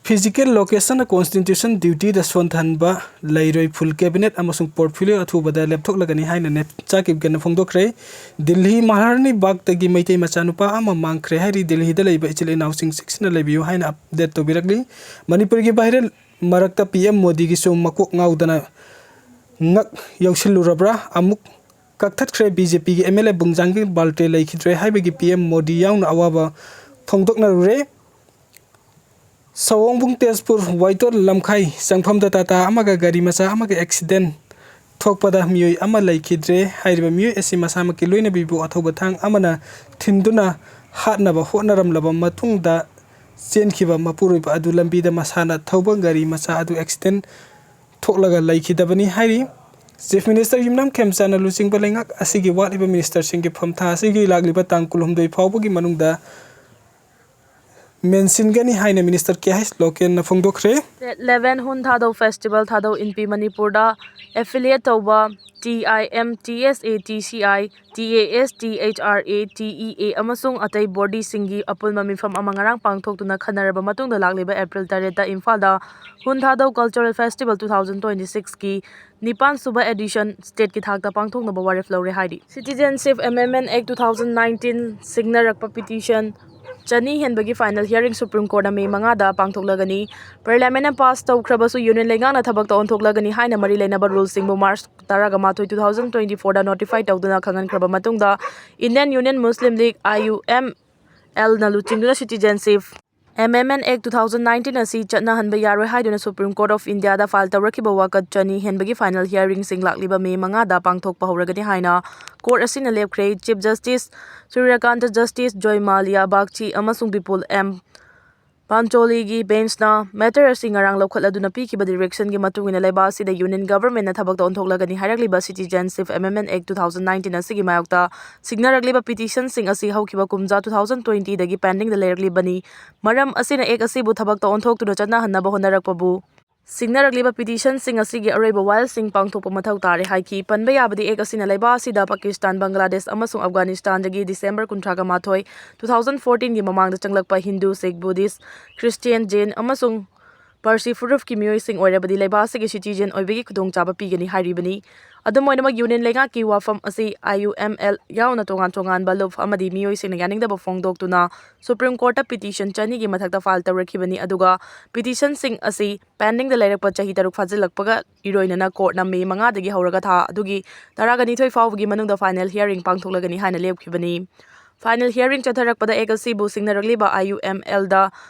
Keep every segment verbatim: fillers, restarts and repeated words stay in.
Physical location constitution duty ꯗ ꯁꯣꯟꯊꯍꯟꯕ ꯂꯩꯔꯣꯏ꯫ Full cabinet ꯑꯃꯁꯨꯡ portfolio ꯑꯊꯨꯕꯗ ꯂꯦꯞꯊꯣꯛꯂꯒꯅꯤ ꯍꯥꯏꯅ ꯅꯦꯞꯆꯥ ꯀꯤꯞꯒꯦꯟꯅ ꯐꯣꯡꯗꯣꯛꯈ꯭ꯔꯦ꯫ ꯗꯤꯜꯂꯤ ꯃꯍꯥꯔꯥꯅꯤ ꯕꯥꯒꯇꯒꯤ ꯃꯩꯇꯩ ꯃꯆꯥꯅꯨꯄꯥ ꯑꯃ ꯃꯥꯡꯈ꯭ꯔꯦ ꯍꯥꯏꯔꯤ꯫ ꯗꯤꯜꯂꯤꯗ ꯂꯩꯕ ꯏꯆꯤꯜ ꯏꯅꯥꯎꯁꯤꯡ ꯆꯦꯛꯁꯤꯟꯅ ꯂꯩꯕꯤꯌꯨ ꯍꯥꯏꯅ update ꯇꯧꯕꯤꯔꯛꯂꯤ꯫ ꯃꯅꯤꯄꯨꯔꯒꯤ viral ꯃꯔꯛꯇ P M ꯃꯣꯗꯤꯒꯤꯁꯨ ꯃꯀꯣꯛ ꯉꯥꯎꯗꯅ ꯉꯛ ꯌꯧꯁꯤꯜꯂꯨꯔꯕ꯭ꯔꯥ? ꯑꯃꯨꯛ ꯀꯛꯊꯠꯈ꯭ꯔꯦ꯫ B J P ꯒꯤ M L A ꯕꯨꯡꯖꯥꯡꯒꯤ ꯕꯥꯜꯇꯦ ꯂꯩꯈꯤꯗ꯭ꯔꯦ ꯍꯥꯏꯕꯒꯤ P M ꯃꯣꯗꯤ ꯌꯥꯎꯅ ꯑꯋꯥꯕ ꯐꯣꯡꯗꯣꯛꯅꯔꯨꯔꯦ꯫ ꯁꯑꯣꯡꯕꯨꯡ ꯇꯦꯖꯄꯨꯔ ꯋꯥꯏꯇꯣꯜ ꯂꯝꯈꯥꯏ ꯆꯪꯐꯝꯗ ꯇꯥꯇꯥ ꯑꯃꯒ ꯒꯥꯔꯤ ꯃꯆꯥ ꯑꯃꯒ accident ꯊꯣꯛꯄꯗ ꯃꯤꯑꯣꯏ ꯑꯃ ꯂꯩꯈꯤꯗ꯭ꯔꯦ꯫ ꯍꯥꯏꯔꯤꯕ ꯃꯤꯑꯣꯏ ꯑꯁꯤ ꯃꯁꯥꯃꯛꯀꯤ ꯂꯣꯏꯅꯕꯤꯕꯨ ꯑꯊꯧꯕ ꯊꯥꯡ ꯑꯃꯅ ꯊꯤꯟꯗꯨꯅ ꯍꯥꯠꯅꯕ ꯍꯣꯠꯅꯔꯝꯂꯕ ꯃꯇꯨꯡꯗ ꯆꯦꯟꯈꯤꯕ ꯃꯄꯨꯔꯣꯏꯕ ꯑꯗꯨ ꯂꯝꯕꯤꯗ ꯃꯁꯥꯅ ꯊꯧꯕ ꯒꯥꯔꯤ ꯃꯆꯥ ꯑꯗꯨ accident ꯊꯣꯛꯂꯒ ꯂꯩꯈꯤꯗꯕꯅꯤ ꯍꯥꯏꯔꯤ꯫ Chief Minister ꯌꯨꯝꯅꯥꯝ ꯈꯦꯝꯆꯥꯟꯅ ꯂꯨꯆꯤꯡꯕ ꯂꯩꯉꯥꯛ ꯑꯁꯤꯒꯤ ꯋꯥꯠꯂꯤꯕ ministerꯁꯤꯡꯒꯤ ꯐꯝ ꯊꯥ ꯑꯁꯤꯒꯤ ꯂꯥꯛꯂꯤꯕ ꯇꯥꯡ ꯀꯨꯟꯍꯨꯝꯗꯣꯏ ꯐꯥꯎꯕꯒꯤ ꯃꯅꯨꯡꯗ ꯃꯦꯟꯁꯤꯟꯒꯅꯤ ꯍꯥꯏꯅ Minister K H ꯂꯣꯀꯦꯟꯅ ꯐꯣꯡꯗꯣꯛꯈ꯭ꯔꯦ꯫ State eleven ꯍꯨꯟ ꯊꯥꯗꯧ festival ꯊꯥꯗꯧ ꯏꯟꯄꯤ ꯃꯅꯤꯄꯨꯔꯗ affiliate ꯇꯧꯕ T I M, T S A, T C I, T A S, T H R A, T E A ꯑꯃꯁꯨꯡ ꯑꯇꯩ bodyꯁꯤꯡꯒꯤ ꯑꯄꯨꯟꯕ ꯃꯤꯐꯝ ꯑꯃ ꯉꯔꯥꯡ ꯄꯥꯡꯊꯣꯛꯇꯨꯅ ꯈꯟꯅꯔꯕ ꯃꯇꯨꯡꯗ ꯂꯥꯛꯂꯤꯕ April ꯇꯔꯦꯠꯇ ꯏꯝꯐꯥꯜꯗ ꯍꯨꯟ ꯊꯥꯗꯧ Cultural Festival two thousand twenty sixꯀꯤ ꯅꯤꯄꯥꯟ ꯁꯨꯕ edition stateꯀꯤ ꯊꯥꯛꯇ ꯄꯥꯡꯊꯣꯛꯅꯕ ꯋꯥꯔꯦꯞ ꯂꯧꯔꯦ ꯍꯥꯏꯔꯤ꯫ Citizenship Amendment Act two thousand nineteen ꯁꯤꯡꯅꯔꯛꯄ petition ꯆꯅꯤ ꯍꯦꯟꯕꯒꯤ final hearing Supreme Courtꯅ May ꯃꯉꯥꯗ ꯄꯥꯡꯊꯣꯛꯂꯒꯅꯤ꯫ Parliamentꯅ pass ꯇꯧꯈ꯭ꯔꯕꯁꯨ Union ꯂꯩꯉꯥꯛꯅ ꯊꯕꯛꯇ ꯑꯣꯟꯊꯣꯛꯂꯒꯅꯤ ꯍꯥꯏꯅ ꯃꯔꯤ ꯂꯩꯅꯕ ruleꯁꯤꯡꯕꯨ March ꯇꯔꯥꯃꯥꯊꯣꯏ, two thousand twenty fourꯗ notify ꯇꯧꯗꯨꯅ ꯈꯪꯍꯟꯈ꯭ꯔꯕ ꯃꯇꯨꯡꯗ Indian Union Muslim League, I U M L ꯅ ꯂꯨꯆꯤꯡꯗꯨꯅ Citizenship Amendment Act two thousand nineteen ꯑꯁꯤ ꯆꯠꯅꯍꯟꯕ ꯌꯥꯔꯣꯏ ꯍꯥꯏꯗꯨꯅ Supreme Court of Indiaꯗ file ꯇꯧꯔꯛꯈꯤꯕ ꯋꯥꯀꯠ ꯆꯅꯤ ꯍꯦꯟꯕꯒꯤ final hearingꯁꯤꯡ ꯂꯥꯛꯂꯤꯕ May ꯃꯉꯥꯗ ꯄꯥꯡꯊꯣꯛꯄ ꯍꯧꯔꯒꯅꯤ ꯍꯥꯏꯅ court ꯑꯁꯤꯅ ꯂꯦꯞꯈ꯭ꯔꯦ꯫ Chief Justice ꯁꯨꯔ꯭ꯌꯀꯥꯟꯇ, Justice ꯖꯣꯏꯃꯥꯂꯤꯌꯥ ꯕꯥꯒꯆꯤ ꯑꯃꯁꯨꯡ ꯕꯤꯄꯨꯜ ꯑꯦꯝ ꯄꯥꯟꯆꯣꯂꯤꯒꯤ benchꯅ matter ꯑꯁꯤ ꯉꯔꯥꯡ ꯂꯧꯈꯠꯂꯗꯨꯅ ꯄꯤꯈꯤꯕ directionꯒꯤ ꯃꯇꯨꯡ ꯏꯟꯅ ꯂꯩꯕꯥꯛ ꯑꯁꯤꯗ Union Governmentꯅ ꯊꯕꯛꯇ ꯑꯣꯟꯊꯣꯛꯂꯒꯅꯤ ꯍꯥꯏꯔꯛꯂꯤꯕ Citizenship Amendment Act two thousand nineteen ꯑꯁꯤꯒꯤ ꯃꯥꯌꯣꯛꯇ ꯁꯤꯡꯅꯔꯛꯂꯤꯕ petitionꯁꯤꯡ ꯑꯁꯤ ꯍꯧꯈꯤꯕ ꯀꯨꯝꯖꯥ two thousand twentyꯗꯒꯤ pendingꯗ ꯂꯩꯔꯛꯂꯤꯕꯅꯤ꯫ ꯃꯔꯝ ꯑꯁꯤꯅ Act ꯑꯁꯤꯕꯨ ꯊꯕꯛꯇ ꯑꯣꯟꯊꯣꯛꯇꯨꯅ ꯆꯠꯅꯍꯟꯅꯕ ꯍꯣꯠꯅꯔꯛꯄꯕꯨ ꯁꯤꯡꯅꯔꯛꯂꯤꯕ ꯄꯤꯇꯤꯁꯟꯁꯤꯡ ꯑꯁꯤꯒꯤ ꯑꯔꯣꯏꯕ ꯋꯥꯌꯦꯜꯁꯤꯡ ꯄꯥꯡꯊꯣꯛꯄ ꯃꯊꯧ ꯇꯥꯔꯦ ꯍꯥꯏꯈꯤ꯫ ꯄꯟꯕ ꯌꯥꯕꯗꯤ, ꯑꯦꯛ ꯑꯁꯤꯅ ꯂꯩꯕꯥꯛ ꯑꯁꯤꯗ ꯄꯥꯀꯤꯁꯇꯥꯟ, ꯕꯪꯒ꯭ꯂꯥꯗꯦꯁ ꯑꯃꯁꯨꯡ ꯑꯐꯒꯥꯅꯤꯁꯇꯥꯟꯗꯒꯤ ꯗꯤꯁꯦꯝꯕꯔ ꯀꯨꯟꯊ꯭ꯔꯥꯒ ꯃꯥꯊꯣꯏ, two thousand fourteen ꯒꯤ ꯃꯃꯥꯡꯗ ꯆꯪꯂꯛꯄ ꯍꯤꯟꯗꯨ, ꯁꯤꯈ, ꯕꯨꯙꯤꯁ, ꯈ꯭ꯔꯤꯁꯇꯤꯌꯥꯟ, ꯖꯦꯟ ꯑꯃꯁꯨꯡ ꯄꯥꯔꯁꯤ ꯐꯨꯔꯨꯞꯀꯤ ꯃꯤꯑꯣꯏꯁꯤꯡ ꯑꯣꯏꯔꯕꯗꯤ ꯂꯩꯕꯥꯛ ꯑꯁꯤꯒꯤ ꯁꯤꯇꯤꯖꯦꯟ ꯑꯣꯏꯕꯒꯤ ꯈꯨꯗꯣꯡꯆꯥꯕ ꯄꯤꯒꯅꯤ ꯍꯥꯏꯔꯤꯕꯅꯤ꯫ ꯑꯗꯨꯝ ꯑꯣꯏꯅꯃꯛ, ꯌꯨꯅꯤꯌꯟ ꯂꯩꯉꯥꯛꯀꯤ ꯋꯥꯐꯝ ꯑꯁꯤ ꯑꯥꯏ ꯌꯨ ꯑꯦꯝ ꯑꯦꯜ ꯌꯥꯎꯅ ꯇꯣꯉꯥꯟ ꯇꯣꯉꯥꯟꯕ ꯂꯨꯞ ꯑꯃꯗꯤ ꯃꯤꯑꯣꯏꯁꯤꯡꯅ ꯌꯥꯅꯤꯡꯗꯕ ꯐꯣꯡꯗꯣꯛꯇꯨꯅ ꯁꯨꯄ꯭ꯔꯤꯝ ꯀꯣꯔꯠꯇ ꯄꯤꯇꯤꯁꯟ ꯆꯅꯤꯒꯤ ꯃꯊꯛꯇ ꯐꯥꯏꯜ ꯇꯧꯔꯛꯈꯤꯕꯅꯤ, ꯑꯗꯨꯒ ꯄꯤꯇꯤꯁꯟꯁꯤꯡ ꯑꯁꯤ ꯄꯦꯟꯗꯤꯡꯗ ꯂꯩꯔꯛꯄ ꯆꯍꯤ ꯇꯔꯨꯛ ꯐꯥꯖꯤꯜꯂꯛꯄꯒ ꯏꯔꯣꯏꯅꯅ ꯀꯣꯔꯠꯅ ꯃꯦ ꯃꯉꯥꯗꯒꯤ ꯍꯧꯔꯒ ꯊꯥ ꯑꯗꯨꯒꯤ ꯇꯔꯥꯒ ꯅꯤꯊꯣꯏ ꯐꯥꯎꯕꯒꯤ ꯃꯅꯨꯡꯗ ꯐꯥꯏꯅꯦꯜ ꯍꯤꯌꯥꯔꯤꯡ ꯄꯥꯡꯊꯣꯛꯂꯒꯅꯤ ꯍꯥꯏꯅ ꯂꯦꯞꯈꯤꯕꯅꯤ꯫ ꯐꯥꯏꯅꯦꯜ ꯍꯤꯌꯥꯔꯤꯡ ꯆꯠꯊꯔꯛꯄꯗ ꯑꯦꯛ ꯑꯁꯤꯕꯨ ꯁꯤꯡꯅꯔꯛꯂꯤꯕ ꯑꯥꯏ ꯌꯨ ꯑꯦꯝ ꯑꯦꯜꯗ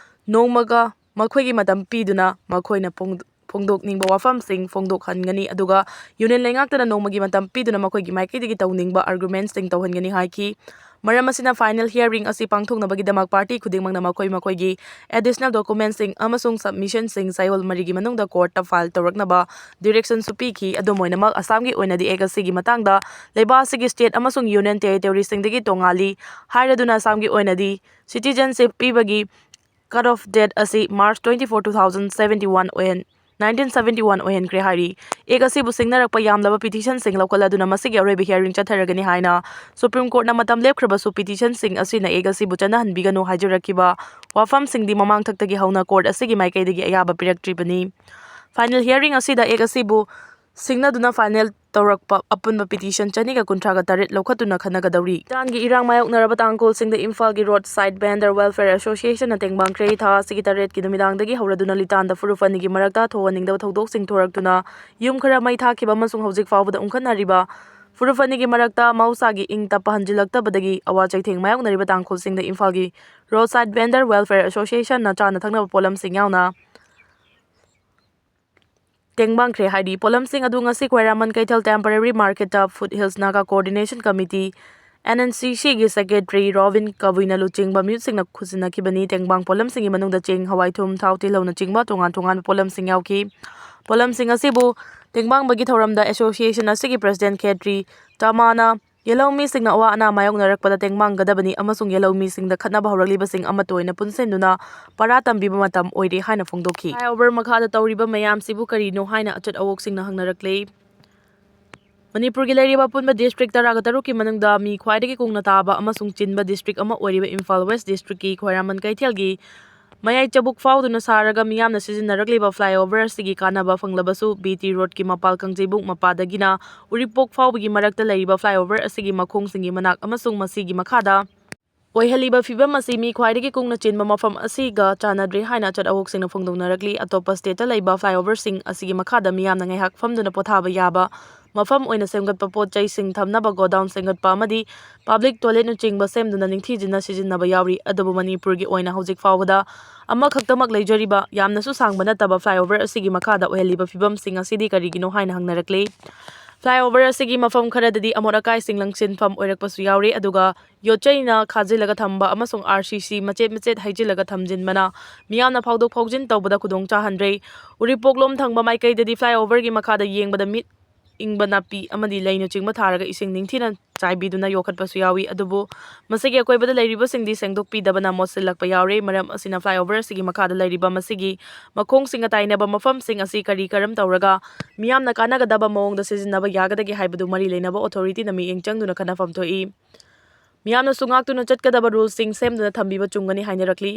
ꯅꯣꯡꯃꯒ ꯃꯈꯣꯏꯒꯤ ꯃꯇꯝ ꯄꯤꯗꯨꯅ ꯃꯈꯣꯏꯅ ꯐꯣꯡ-, ꯐꯣꯡꯗꯣꯛꯅꯤꯡꯕ ꯋꯥꯐꯝꯁꯤꯡ ꯐꯣꯡꯗꯣꯛꯍꯟꯒꯅꯤ, ꯑꯗꯨꯒ ꯌꯨꯅꯤꯌꯟ ꯂꯩꯉꯥꯛꯇꯅ ꯅꯣꯡꯃꯒꯤ ꯃꯇꯝ ꯄꯤꯗꯨꯅ ꯃꯈꯣꯏꯒꯤ ꯃꯥꯏꯀꯩꯗꯒꯤ ꯇꯧꯅꯤꯡꯕ ꯑꯥꯔꯒꯨꯃꯦꯟꯠꯁꯤꯡ ꯇꯧꯍꯟꯒꯅꯤ ꯍꯥꯏꯈꯤ꯫ ꯃꯔꯝ ꯑꯁꯤꯅ, ꯐꯥꯏꯅꯦꯜ ꯍꯤꯌꯥꯔꯤꯡ ꯑꯁꯤ ꯄꯥꯡꯊꯣꯛꯅꯕꯒꯤꯗꯃꯛ ꯄꯥꯔꯇꯤ ꯈꯨꯗꯤꯡꯃꯛꯅ ꯃꯈꯣꯏ ꯃꯈꯣꯏꯒꯤ ꯑꯦꯗꯤꯁꯅꯦꯜ ꯗꯣꯀꯨꯃꯦꯟꯠꯁꯤꯡ ꯑꯃꯁꯨꯡ ꯁꯕꯃꯤꯁꯟꯁꯤꯡ ꯆꯌꯣꯜ ꯃꯔꯤꯒꯤ ꯃꯅꯨꯡꯗ ꯀꯣꯔꯠꯇ ꯐꯥꯏꯜ ꯇꯧꯔꯛꯅꯕ ꯗꯤꯔꯦꯛꯁꯟꯁꯨ ꯄꯤꯈꯤ꯫ ꯑꯗꯨꯝ ꯑꯣꯏꯅꯃꯛ, ꯑꯁꯥꯝꯒꯤ ꯑꯣꯏꯅꯗꯤ ꯑꯦꯛ ꯑꯁꯤꯒꯤ ꯃꯇꯥꯡꯗ ꯂꯩꯕꯥꯛ ꯑꯁꯤꯒꯤ ꯁ꯭ꯇꯦꯠ ꯑꯃꯁꯨꯡ ꯌꯨꯅꯤꯌꯟ ꯇꯦꯔꯤꯇꯣꯔꯤꯁꯤꯡꯗꯒꯤ ꯇꯣꯉꯥꯜꯂꯤ ꯍꯥꯏꯔꯗꯨꯅ, ꯑꯁꯥꯝꯒꯤ ꯑꯣꯏꯅꯗꯤ ꯁꯤꯇꯤꯖꯦꯟꯁꯤꯞ ꯄꯤꯕꯒꯤ ꯀꯠ ꯑꯣꯐ ꯗꯦꯠ ꯑꯁꯤ March twenty four, two thousand seventy one ꯑꯣꯏꯍꯟ-, nineteen seventy one ꯑꯣꯏꯍꯟꯈ꯭ꯔꯦ ꯍꯥꯏꯔꯤ꯫ ꯑꯦꯛ ꯑꯁꯤꯕꯨ ꯁꯤꯡꯅꯔꯛꯄ ꯌꯥꯝꯂꯕ ꯄꯤꯇꯤꯁꯟꯁꯤꯡ ꯂꯧꯈꯠꯂꯗꯨꯅ ꯃꯁꯤꯒꯤ ꯑꯔꯣꯏꯕ ꯍꯤꯌꯥꯔꯤꯡ ꯆꯠꯊꯔꯒꯅꯤ ꯍꯥꯏꯅ ꯁꯨꯄ꯭ꯔꯤꯝ ꯀꯣꯔꯠꯅ ꯃꯇꯝ ꯂꯦꯞꯈ꯭ꯔꯕꯁꯨ, ꯄꯤꯇꯤꯁꯟꯁꯤꯡ ꯑꯁꯤꯅ ꯑꯦꯛ ꯑꯁꯤꯕꯨ ꯆꯠꯅꯍꯟꯕꯤꯒꯅꯨ ꯍꯥꯏꯖꯔꯛꯈꯤꯕ ꯋꯥꯐꯝꯁꯤꯡꯗꯤ ꯃꯃꯥꯡꯊꯛꯇꯒꯤ ꯍꯧꯅ ꯀꯣꯔꯠ ꯑꯁꯤꯒꯤ ꯃꯥꯏꯀꯩꯗꯒꯤ ꯑꯌꯥꯕ ꯄꯤꯔꯛꯇ꯭ꯔꯤꯕꯅꯤ꯫ ꯐꯥꯏꯅꯦꯜ ꯍꯤꯌꯥꯔꯤꯡ ꯑꯁꯤꯗ ꯑꯦꯛ ꯑꯁꯤꯕꯨ ꯁꯤꯡꯅꯗꯨꯅ ꯐꯥꯏꯅꯦꯜ ꯇꯧꯔꯛꯄ ꯑꯄꯨꯟꯕ ꯄꯤꯇꯤꯁꯟ ꯆꯅꯤꯒ ꯀꯨꯟꯊ꯭ꯔꯥꯒ ꯇꯔꯦꯠ ꯂꯧꯈꯠꯇꯨꯅ ꯈꯟꯅꯒꯗꯧꯔꯤ꯫ ꯏꯔꯥꯡꯒꯤ ꯏꯔꯥꯡ ꯃꯥꯌꯣꯛꯅꯔꯕ ꯇꯥꯡꯈꯨꯜꯁꯤꯡꯗ ꯏꯝꯐꯥꯜꯒꯤ ꯔꯣꯗ ꯁꯥꯏꯗ ꯚꯦꯟꯗꯔ ꯋꯦꯜꯐꯤꯌꯔ ꯑꯦꯁꯣꯁꯤꯌꯦꯁꯟꯅ ꯇꯦꯡꯕꯥꯡꯈ꯭ꯔꯦ ꯊꯥ ꯑꯁꯤꯒꯤ ꯇꯔꯦꯠꯀꯤ ꯅꯨꯃꯤꯗꯥꯡꯗꯒꯤ ꯍꯧꯔꯗꯨꯅ ꯂꯤꯇꯥꯟꯗ ꯐꯨꯔꯨꯞ ꯑꯅꯤꯒꯤ ꯃꯔꯛꯇ ꯊꯣꯛꯍꯟꯅꯤꯡꯗꯕ ꯊꯧꯗꯣꯛꯁꯤꯡ ꯊꯣꯔꯛꯇꯨꯅ ꯌꯨꯝ ꯈꯔ ꯃꯩ ꯊꯥꯈꯤꯕ ꯑꯃꯁꯨꯡ ꯍꯧꯖꯤꯛ ꯐꯥꯎꯕꯗ ꯎꯪꯈꯠꯅꯔꯤꯕ ꯐꯨꯔꯨꯞ ꯑꯅꯤꯒꯤ ꯃꯔꯛꯇ ꯃꯍꯧꯁꯥꯒꯤ ꯏꯪ ꯇꯞꯄ ꯍꯟꯖꯤꯜꯂꯛꯇꯕꯗꯒꯤ ꯑꯋꯥ ꯆꯩꯊꯦꯡ ꯃꯥꯌꯣꯛꯅꯔꯤꯕ ꯇꯥꯡꯈꯨꯜꯁꯤꯡꯗ ꯏꯝꯐꯥꯜꯒꯤ ꯔꯣꯗ ꯁꯥꯏꯗ ꯚꯦꯟꯗꯔ ꯋꯦꯜꯐꯤꯌꯔ ꯑꯦꯁꯣꯁꯤꯌꯦꯁꯟꯅ ꯆꯥꯅ ꯊꯛꯅꯕ ꯄꯣꯠꯂꯝꯁꯤꯡ ꯌꯥꯎꯅ ꯇꯦꯡꯕꯥꯡꯈ꯭ꯔꯦ ꯍꯥꯏꯔꯤ꯫ ꯄꯣꯠꯂꯝꯁꯤꯡ ꯑꯗꯨ ꯉꯁꯤ ꯈ꯭ꯋꯥꯏꯔꯥꯃꯟ ꯀꯩꯊꯦꯜ ꯇꯦꯝꯄꯔꯦꯔꯤ ꯃꯥꯔꯀꯦꯠꯇ foothills Naga coordination committee, N N C ꯁꯤꯒꯤ ꯁꯦꯀ꯭ꯔꯦꯇꯔꯤ ꯔꯣꯕꯤꯟ ꯀꯕꯨꯏꯅ ꯂꯨꯆꯤꯡꯕ ꯃꯤꯑꯣꯏꯁꯤꯡꯅ ꯈꯨꯠꯁꯤꯟꯅꯈꯤꯕꯅꯤ꯫ ꯇꯦꯡꯕꯥꯡ ꯄꯣꯠꯂꯝꯁꯤꯡꯒꯤ ꯃꯅꯨꯡꯗ ꯆꯦꯡ, ꯍꯋꯥꯏ, ꯊꯨꯝ, ꯊꯥꯎ, ꯇꯤꯜꯍꯧꯅꯆꯤꯡꯕ ꯇꯣꯉꯥꯟ ꯇꯣꯉꯥꯟꯕ ꯄꯣꯠꯂꯝꯁꯤꯡ ꯌꯥꯎꯈꯤ꯫ ꯄꯣꯠꯂꯝꯁꯤꯡ ꯑꯁꯤꯕꯨ ꯇꯦꯡꯕꯥꯡꯕꯒꯤ ꯊꯧꯔꯝꯗ ꯑꯦꯁꯣꯁꯤꯌꯦꯁꯟ ꯑꯁꯤꯒꯤ ꯄ꯭ꯔꯦꯁꯤꯗꯦꯟꯠ ꯈꯦꯇ꯭ꯔꯤ ꯇꯃꯥꯅ ꯌꯦꯜꯍꯧꯃꯤꯁꯤꯡꯅ ꯑꯋꯥ ꯑꯅꯥ ꯃꯥꯌꯣꯛꯅꯔꯛꯄꯗ ꯇꯦꯡꯃꯥꯡꯒꯗꯕꯅꯤ ꯑꯃꯁꯨꯡ ꯌꯦꯜꯍꯧꯃꯤꯁꯤꯡꯗ ꯈꯠꯅꯕ ꯍꯧꯔꯛꯂꯤꯕꯁꯤꯡ ꯑꯃꯠꯇ ꯑꯣꯏꯅ ꯄꯨꯟꯁꯤꯟꯗꯨꯅ ꯄꯔꯥ ꯇꯝꯕꯤꯕ ꯃꯇꯝ ꯑꯣꯏꯔꯦ ꯍꯥꯏꯅ ꯐꯣꯡꯗꯣꯛꯈꯤ꯫ Flyover ꯃꯈꯥꯗ ꯇꯧꯔꯤꯕ ꯃꯌꯥꯝꯁꯤꯕꯨ ꯀꯔꯤꯅꯣ ꯍꯥꯏꯅ ꯑꯆꯠ ꯑꯋꯣꯛꯁꯤꯡꯅ ꯍꯪꯅꯔꯛꯂꯦ꯫ ꯃꯅꯤꯄꯨꯔꯒꯤ ꯂꯩꯔꯤꯕ ꯑꯄꯨꯟꯕ district ꯇꯔꯥꯒ ꯇꯔꯨꯛꯀꯤ ꯃꯅꯨꯡꯗ ꯃꯤ ꯈ꯭ꯋꯥꯏꯗꯒꯤ ꯀꯨꯡꯅ ꯇꯥꯕ ꯑꯃꯁꯨꯡ ꯆꯤꯟꯕ district ꯑꯃ ꯑꯣꯏꯔꯤꯕ ꯏꯝꯐꯥꯜ West districtꯀꯤ ꯈ꯭ꯋꯥꯏꯔꯥꯃꯟ ꯀꯩꯊꯦꯜꯒꯤ ꯃꯌꯥꯏ ꯆꯕꯨꯛ ꯐꯥꯎꯗꯨꯅ ꯁꯥꯔꯒ ꯃꯤꯌꯥꯝꯅ ꯁꯤꯖꯤꯟꯅꯔꯛꯂꯤꯕ flyover ꯑꯁꯤꯒꯤ ꯀꯥꯟꯅꯕ ꯐꯪꯂꯕꯁꯨ, B T roadꯀꯤ ꯃꯄꯥꯜ ꯀꯥꯡꯖꯩꯕꯨꯡ ꯃꯄꯥꯗꯒꯤꯅ ꯎꯔꯤꯄꯣꯛ ꯐꯥꯎꯕꯒꯤ ꯃꯔꯛꯇ ꯂꯩꯔꯤꯕ flyover ꯑꯁꯤꯒꯤ ꯃꯈꯣꯡꯁꯤꯡꯒꯤ ꯃꯅꯥꯛ ꯑꯃꯁꯨꯡ ꯃꯁꯤꯒꯤ ꯃꯈꯥꯗ ꯑꯣꯏꯍꯜꯂꯤꯕ ꯐꯤꯚꯝ ꯑꯁꯤ ꯃꯤ ꯈ꯭ꯋꯥꯏꯗꯒꯤ ꯀꯨꯡꯅ ꯆꯤꯟꯕ ꯃꯐꯝ ꯑꯁꯤꯒ ꯆꯥꯟꯅꯗ꯭ꯔꯦ ꯍꯥꯏꯅ ꯑꯆꯠ ꯑꯋꯣꯛꯁꯤꯡꯅ ꯐꯣꯡꯗꯣꯛꯅꯔꯛꯂꯤ꯫ ꯑꯇꯣꯞꯄ stateꯇ ꯂꯩꯕ flyoverꯁꯤꯡ ꯑꯁꯤꯒꯤ ꯃꯈꯥꯗ ꯃꯤꯌꯥꯝꯅ ꯉꯥꯏꯍꯥꯛ ꯐꯝꯗꯨꯅ ꯄꯣꯊꯥꯕ ꯌꯥꯕ ꯃꯐꯝ ꯑꯣꯏꯅ ꯁꯦꯝꯒꯠꯄ, ꯄꯣꯠ ꯆꯩꯁꯤꯡ ꯊꯝꯅꯕ godown ꯁꯦꯝꯒꯠꯄ ꯑꯃꯗꯤ public toiletꯅꯆꯤꯡꯕ ꯁꯦꯝꯗꯨꯅ ꯅꯤꯡꯊꯤꯖꯅ ꯁꯤꯖꯤꯟꯅꯕ ꯌꯥꯎꯔꯤ꯫ ꯑꯗꯨꯕꯨ ꯃꯅꯤꯄꯨꯔꯒꯤ ꯑꯣꯏꯅ ꯍꯧꯖꯤꯛ ꯐꯥꯎꯕꯗ ꯑꯃꯈꯛꯇꯃꯛ ꯂꯩꯖꯔꯤꯕ ꯌꯥꯝꯅꯁꯨ ꯁꯥꯡꯕ ꯅꯠꯇꯕ flyover ꯑꯁꯤꯒꯤ ꯃꯈꯥꯗ ꯑꯣꯏꯍꯜꯂꯤꯕ ꯐꯤꯚꯝꯁꯤꯡ ꯑꯁꯤꯗꯤ ꯀꯔꯤꯒꯤꯅꯣ ꯍꯥꯏꯅ ꯍꯪꯅꯔꯛꯂꯤ꯫ Flyover ꯑꯁꯤꯒꯤ ꯃꯐꯝ ꯈꯔꯗꯗꯤ ꯑꯃꯣꯠ ꯑꯀꯥꯏꯁꯤꯡ ꯂꯪꯁꯤꯟꯐꯝ ꯑꯣꯏꯔꯛꯄꯁꯨ ꯌꯥꯎꯔꯤ, ꯑꯗꯨꯒ ꯌꯣꯠꯆꯩꯅ ꯈꯥꯖꯤꯜꯂꯒ ꯊꯝꯕ ꯑꯃꯁꯨꯡ R C C ꯃꯆꯦꯠ ꯃꯆꯦꯠ ꯍꯩꯖꯤꯜꯂꯒ ꯊꯝꯖꯤꯟꯕꯅ ꯃꯤꯌꯥꯝꯅ ꯐꯥꯎꯗꯣꯛ ꯐꯥꯎꯖꯤꯟ ꯇꯧꯕꯗ ꯈꯨꯗꯣꯡ ꯆꯥꯍꯟꯗ꯭ꯔꯦ꯫ ꯎꯔꯤꯄꯣꯛꯂꯣꯝ ꯊꯪꯕ ꯃꯥꯏꯀꯩꯗꯗꯤ flyoverꯒꯤ ꯃꯈꯥꯗ ꯌꯦꯡꯕꯗ ꯃꯤꯠ ꯏꯪꯕ ꯅꯥꯄꯤ ꯑꯃꯗꯤ ꯂꯩꯅꯆꯤꯡꯕ ꯊꯥꯔꯒ ꯏꯁꯤꯡ ꯅꯤꯡꯊꯤꯅ ꯆꯥꯏꯕꯤꯗꯨꯅ ꯌꯣꯛꯈꯠꯄꯁꯨ ꯌꯥꯎꯏ꯫ ꯑꯗꯨꯕꯨ ꯃꯁꯤꯒꯤ ꯑꯀꯣꯏꯕꯗ ꯂꯩꯔꯤꯕꯁꯤꯡꯗꯤ ꯁꯦꯡꯗꯣꯛꯄꯤꯗꯕꯅ ꯃꯣꯠꯁꯤꯜꯂꯛꯄ ꯌꯥꯎꯔꯦ꯫ ꯃꯔꯝ ꯑꯁꯤꯅ flyover ꯑꯁꯤꯒꯤ ꯃꯈꯥꯗ ꯂꯩꯔꯤꯕ ꯃꯁꯤꯒꯤ ꯃꯈꯣꯡꯁꯤꯡꯒ ꯇꯥꯏꯅꯕ ꯃꯐꯝꯁꯤꯡ ꯑꯁꯤ ꯀꯔꯤ ꯀꯔꯝ ꯇꯧꯔꯒ ꯃꯤꯌꯥꯝꯅ ꯀꯥꯟꯅꯒꯗꯕ ꯃꯑꯣꯡꯗ ꯁꯤꯖꯤꯟꯅꯕ ꯌꯥꯒꯗꯒꯦ ꯍꯥꯏꯕꯗꯨ ꯃꯔꯤ ꯂꯩꯅꯕ authorityꯅ ꯃꯤꯠꯌꯦꯡ ꯆꯪꯗꯨꯅ ꯈꯟꯅꯐꯝ ꯊꯣꯛꯏ꯫ ꯃꯤꯌꯥꯝꯅꯁꯨ ꯉꯥꯛꯇꯨꯅ ꯆꯠꯀꯗꯕ ruleꯁꯤꯡ ꯁꯦꯝꯗꯨꯅ ꯊꯝꯕꯤꯕ ꯆꯨꯝꯒꯅꯤ ꯍꯥꯏꯅꯔꯛꯂꯤ꯫